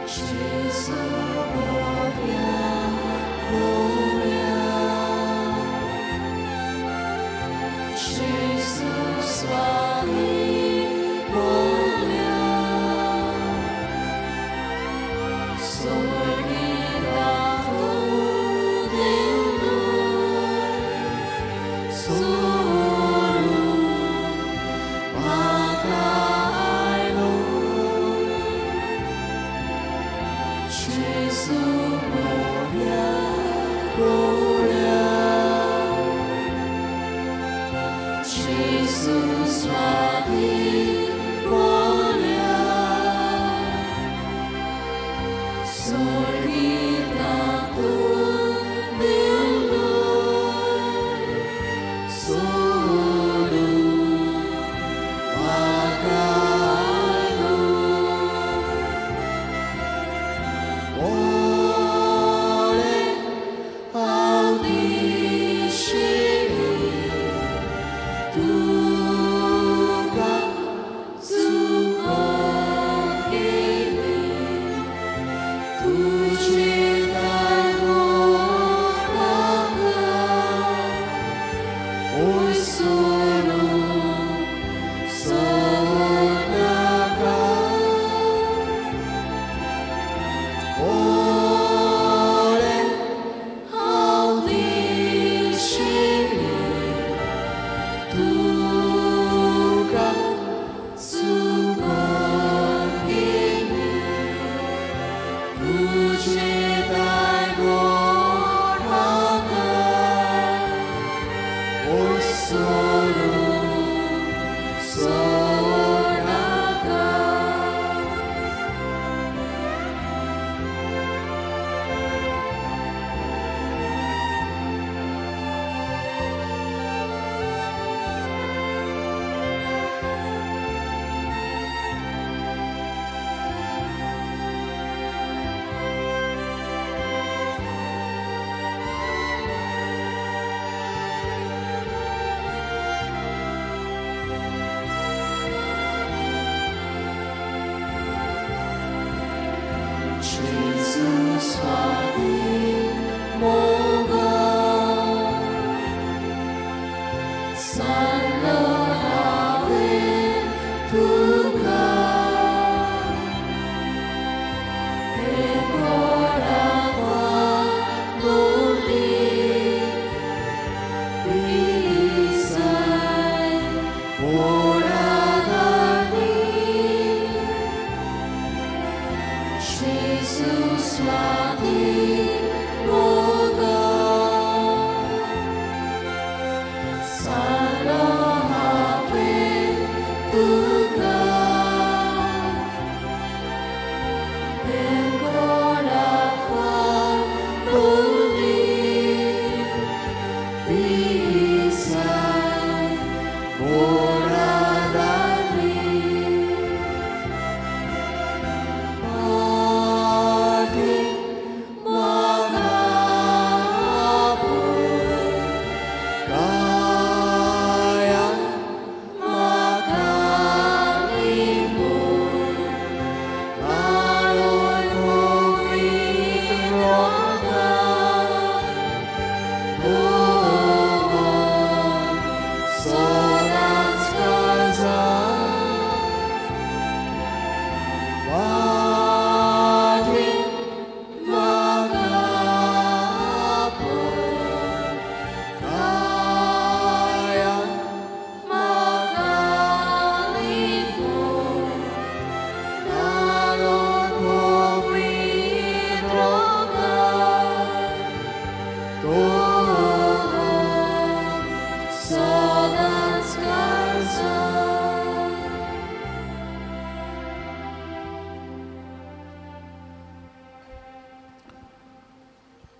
Speaker 9: Soy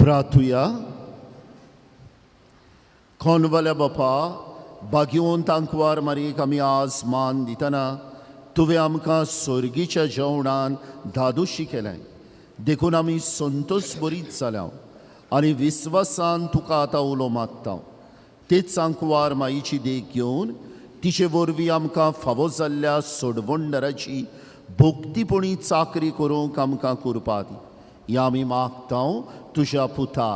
Speaker 3: प्रार्थुया. कोनवाल्या बापा, भाग्यवंत आंकवार मारीक आमी आज मान दितना तुवें आमकां सोर्गीच्या जेवणान धादोशी केलें, देखून आमी संतोश बरीच जाल्या आनी विस्वासान तुका आतां उलो मागता. तेच आंकवार माईची देख घेवन तिचे वरवीं आमकां फावो जाल्ल्या सोडवणदाराची भक्तीपणी चाकरी करूंक आमकां कुरपा दी. ह्या आमी मागता तुज्या पुता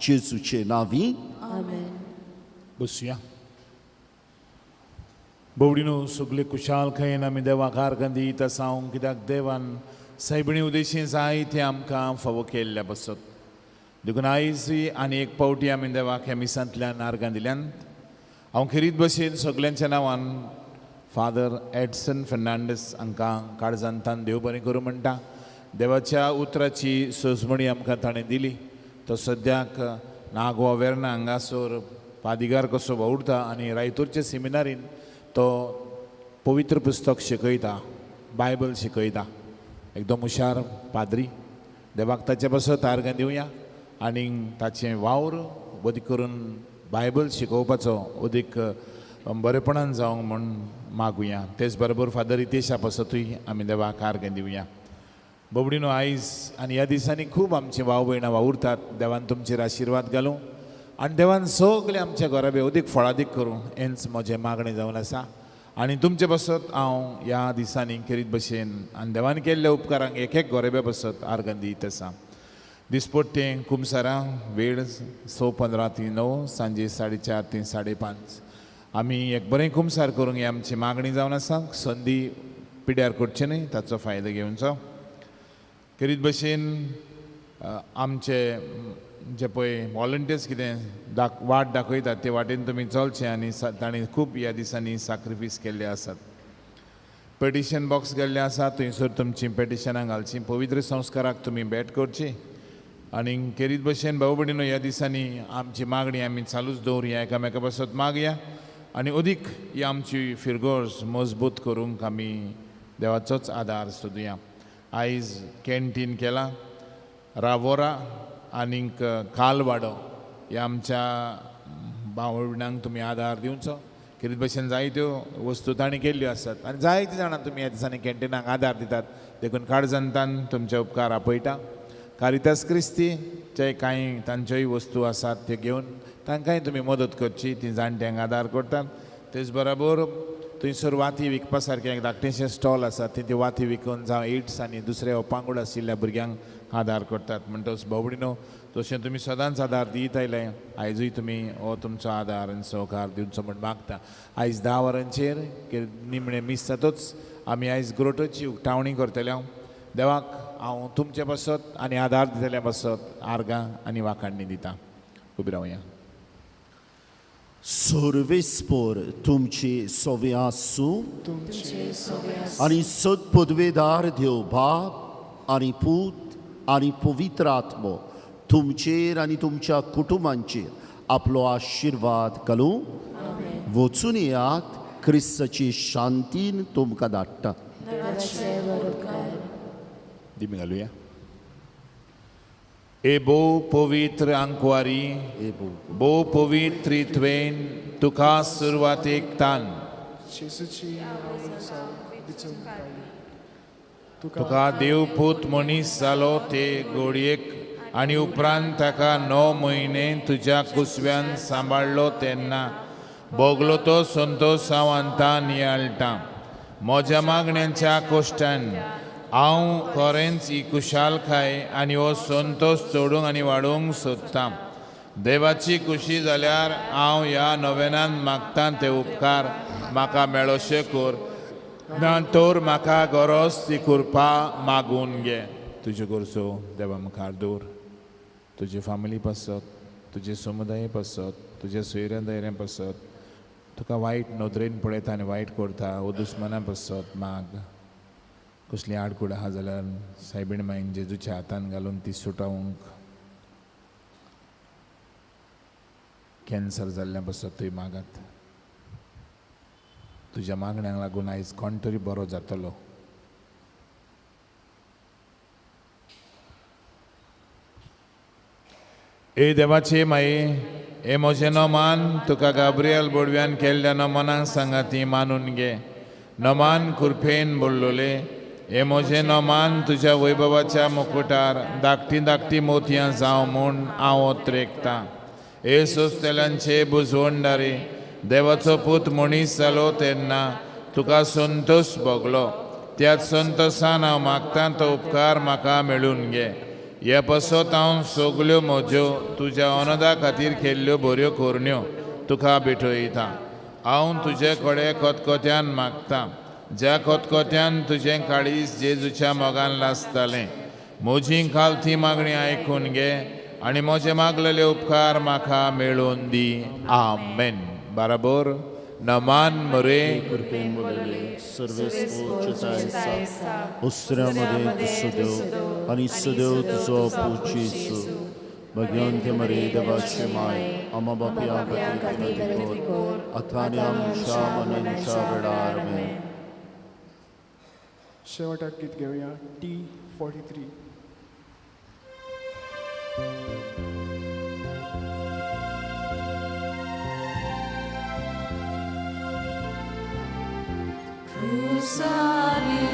Speaker 3: जेजूचे नांवी.
Speaker 9: आमेन.
Speaker 10: बसुया. बोवडीनो सगळे कुशालकायेन आमी देवाक आर्गां दीत आसा कित्याक देवान सायबिणी उदेशी जायते आमकां फावो केल्ल्या बसत. देखून आयज आनी एक पावटी आमी देवाक ह्या मिसांतल्यान आर्गां दिल्यान. हांव खेरीत भशेन सगल्यांच्या नांवान फादर एडसन फर्नांडीस हांकां काळजांतान देव बरें करूं म्हणटा. देवाच्या उतराची सजमणी आमकां ताणें दिली. तो सद्याक नागवा वेर्णा हांगासर पादिगार कसो वावुरता आनी रायतूरच्या सेमिनारीन तो पवित्र पुस्तक शिकयता, बायबल शिकयता. एकदम हुशार पाद्री. देवाक ताचे पासत आर्गां दिवया आनी ताचें वावर वदीक करून बायबल शिकोवपाचो अदीक बरेपणान जावंक म्हूण मागुया. तेच बरोबर फादर रितेशा पासतूय आमी देवाक आर्गां दिवया. बोबडीनो आयज आनी ह्या दिसांनी खूब आमची भाव भयणां वावुरतात. देवान तुमचेर आशिर्वाद घालूं आनी देवान सगळे आमच्या घराबे अदीक फळादीक करूं हेंच म्हजें मागणें जावन आसा. आनी तुमचे पासत हांव ह्या दिसांनी खेरीत भशेन आनी देवान केल्ल्या उपकारांक एक एक गोरेब्या पासत आर्गां दीत आसा. दिसपट्टें कुमसारां वेळ 6:15 ते 9, सांजे 4:30 ते 5:30 आमी एक बरें कुमसार करूंक ही आमची मागणी जावन आसा. संदी पिड्यार करची न्हय, ताचो फायदो घेवचो. खेरीत भशेन आमचे जे पळय वॉलंटियर्स कितें वाट दाखयतात ते वाटेन तुमी चलचें आनी तांणी खूब ह्या दिसांनी साक्रिफीस केल्ले आसात. पेटिशन बॉक्स गेल्लें आसा, थंयसर तुमचीं पेटिशनां घालचीं. पवित्र संस्काराक तुमी भेट करची आनी खेरीत भशेन भाव भयणीनो ह्या दिसांनी आमची मागणी आमी चालूच दवरुया, एकामेका पासत मागया आनी अदीक ही आमची फिरगर्ज मजबूत करूंक आमी देवाचोच आदार सोदुया. आयज कॅन्टीन केलां रावोरा आनीक कालवाडो ह्या आमच्या भाव भयणांक तुमी आदार दिवचो. खेरीत भशेन जायत्यो वस्तू तांणी केल्ल्यो आसात आनी जायते जाणां तुमी ह्या दिसांनी कॅन्टिनाक आदार दितात, देखून काळजांतान तुमचे उपकार आपयता. कारितास क्रिस्तीचे कांय तांच्योय वस्तू आसात त्यो घेवन तांकांय तुमी मदत करची, ती जाणट्यांक आदार करतात. तेच बरोबर थंयसर वाती विकपा सारकें एक धाकटेंशें स्टॉल आसा, थंय ती वाती विकून जावं एड्स आनी दुसरे अपांगूळ आशिल्ल्या भुरग्यांक आदार करतात. म्हणटच भाव-भयणीनो तशें तुमी सदांच आदार दीत आयले, आयजूय तुमी हो तुमचो आदार आनी सहकार दिवचो म्हूण मागता. आयज 10 वरांचेर निमणें मीस जातच आमी आयज ग्रोटोची उक्तावणी करतले. देवाक हांव तुमचे पासत आनी आदार दितल्या पासत आर्गां आनी वाखाणणी दिता. उबी रावया.
Speaker 3: सर्वेस्पोर तुमचे सोवे आसूं आनी सदपदवेदार देव बाप आनी पूत आनी पवित्र आत्मो तुमचेर आनी तुमच्या कुटुंबांचेर आपलो आशिर्वाद घालूं. वचून येयात, क्रिस्ताची शांतीन तुमकां धाडटा.
Speaker 10: दिमी घालुया. ए भोव पवित्र आंकवारी, भोव पवित्र त्वेन तुका सुरवातेक तान तुका देवपूत मनीस जालो ते गोडयेक आनी उपरांत ताका 9 म्हयने तुज्या कुसव्यान सांबाळ्ळो तेन्ना भोगलो तो संतोश हांव अंता नियाळटा. म्हज्या मागण्यांच्या कोश्टान हांव खरेंच ही कुशालकाय आनी हो संतोश चडूंक आनी वाडोवंक सोदतां. देवाची खुशी जाल्यार हांव ह्या नोवेनान मागतां ते उपकार म्हाका मेळोशे कर, ना तर म्हाका गरज ती कृपा मागून घे. तुज्यो गरजो देवा मुखार दवर, तुजी फामिली पासत, तुजे समुदाय पासत, तुज्या सोयऱ्या दायऱ्यां पासत, तुका वायट नदरेन पळयता आनी वायट करता वो दुस्मना पासत माग. कसली आडकूड आहा जाल्यार सायबीण मायन जेजूच्या हातान घालून ती सुटावंक, कॅन्सर जाल्ल्या पासत तुवें मागात. तुज्या मागण्यांक लागून आयज कोण तरी बरो जातलो. ए देवाचे माये, हे म्हजें नमान तुका गाब्रियल बोडव्यान केल्ल्या नमनाक सांगाती मानून घे. नमान कुरफेन बोल्लोले हे म्हजें नमान तुज्या वैभवाच्या मुकुटार धाकटी धाकटी मोतयां जावं म्हूण हांव ओत्रेकतां. हे सोंसतल्यांचे बुजवणदारे, देवाचो पूत मनीस जालो तेन्ना तुका संतोश भोगलो. त्याच संतोशान हांव मागतां तो उपकार म्हाका मेळून घे. हे पासत हांव सगल्यो म्हज्यो तुज्या अनदा खातीर केल्ल्यो बऱ्यो करण्यो तुका भेटयतां. हांव तुजे कडेन खतखत्यान मागतां, ज्या खतखत्यान तुजें काळीज जेजूच्या मोगान लासतालें, म्हजी खालती मागणी आयकून घे आनी म्हजे मागलेले उपकार म्हाका मेळोवन दी. आमेन. बराबर. नमान मरे
Speaker 3: कृपेन बोलले सर्वेस्पोचतायसा उसऱ्यामध्ये तूं सदैव आनी सदैव तुजो पूत जेजू. भगवंत मरे देवाचे माय, आमा बापया खातीर विनंती कर, आतां आनी आमच्या मरणाच्या वेळार. आमेन.
Speaker 1: शेवटाक गीत घेवया T43.
Speaker 7: Cruzari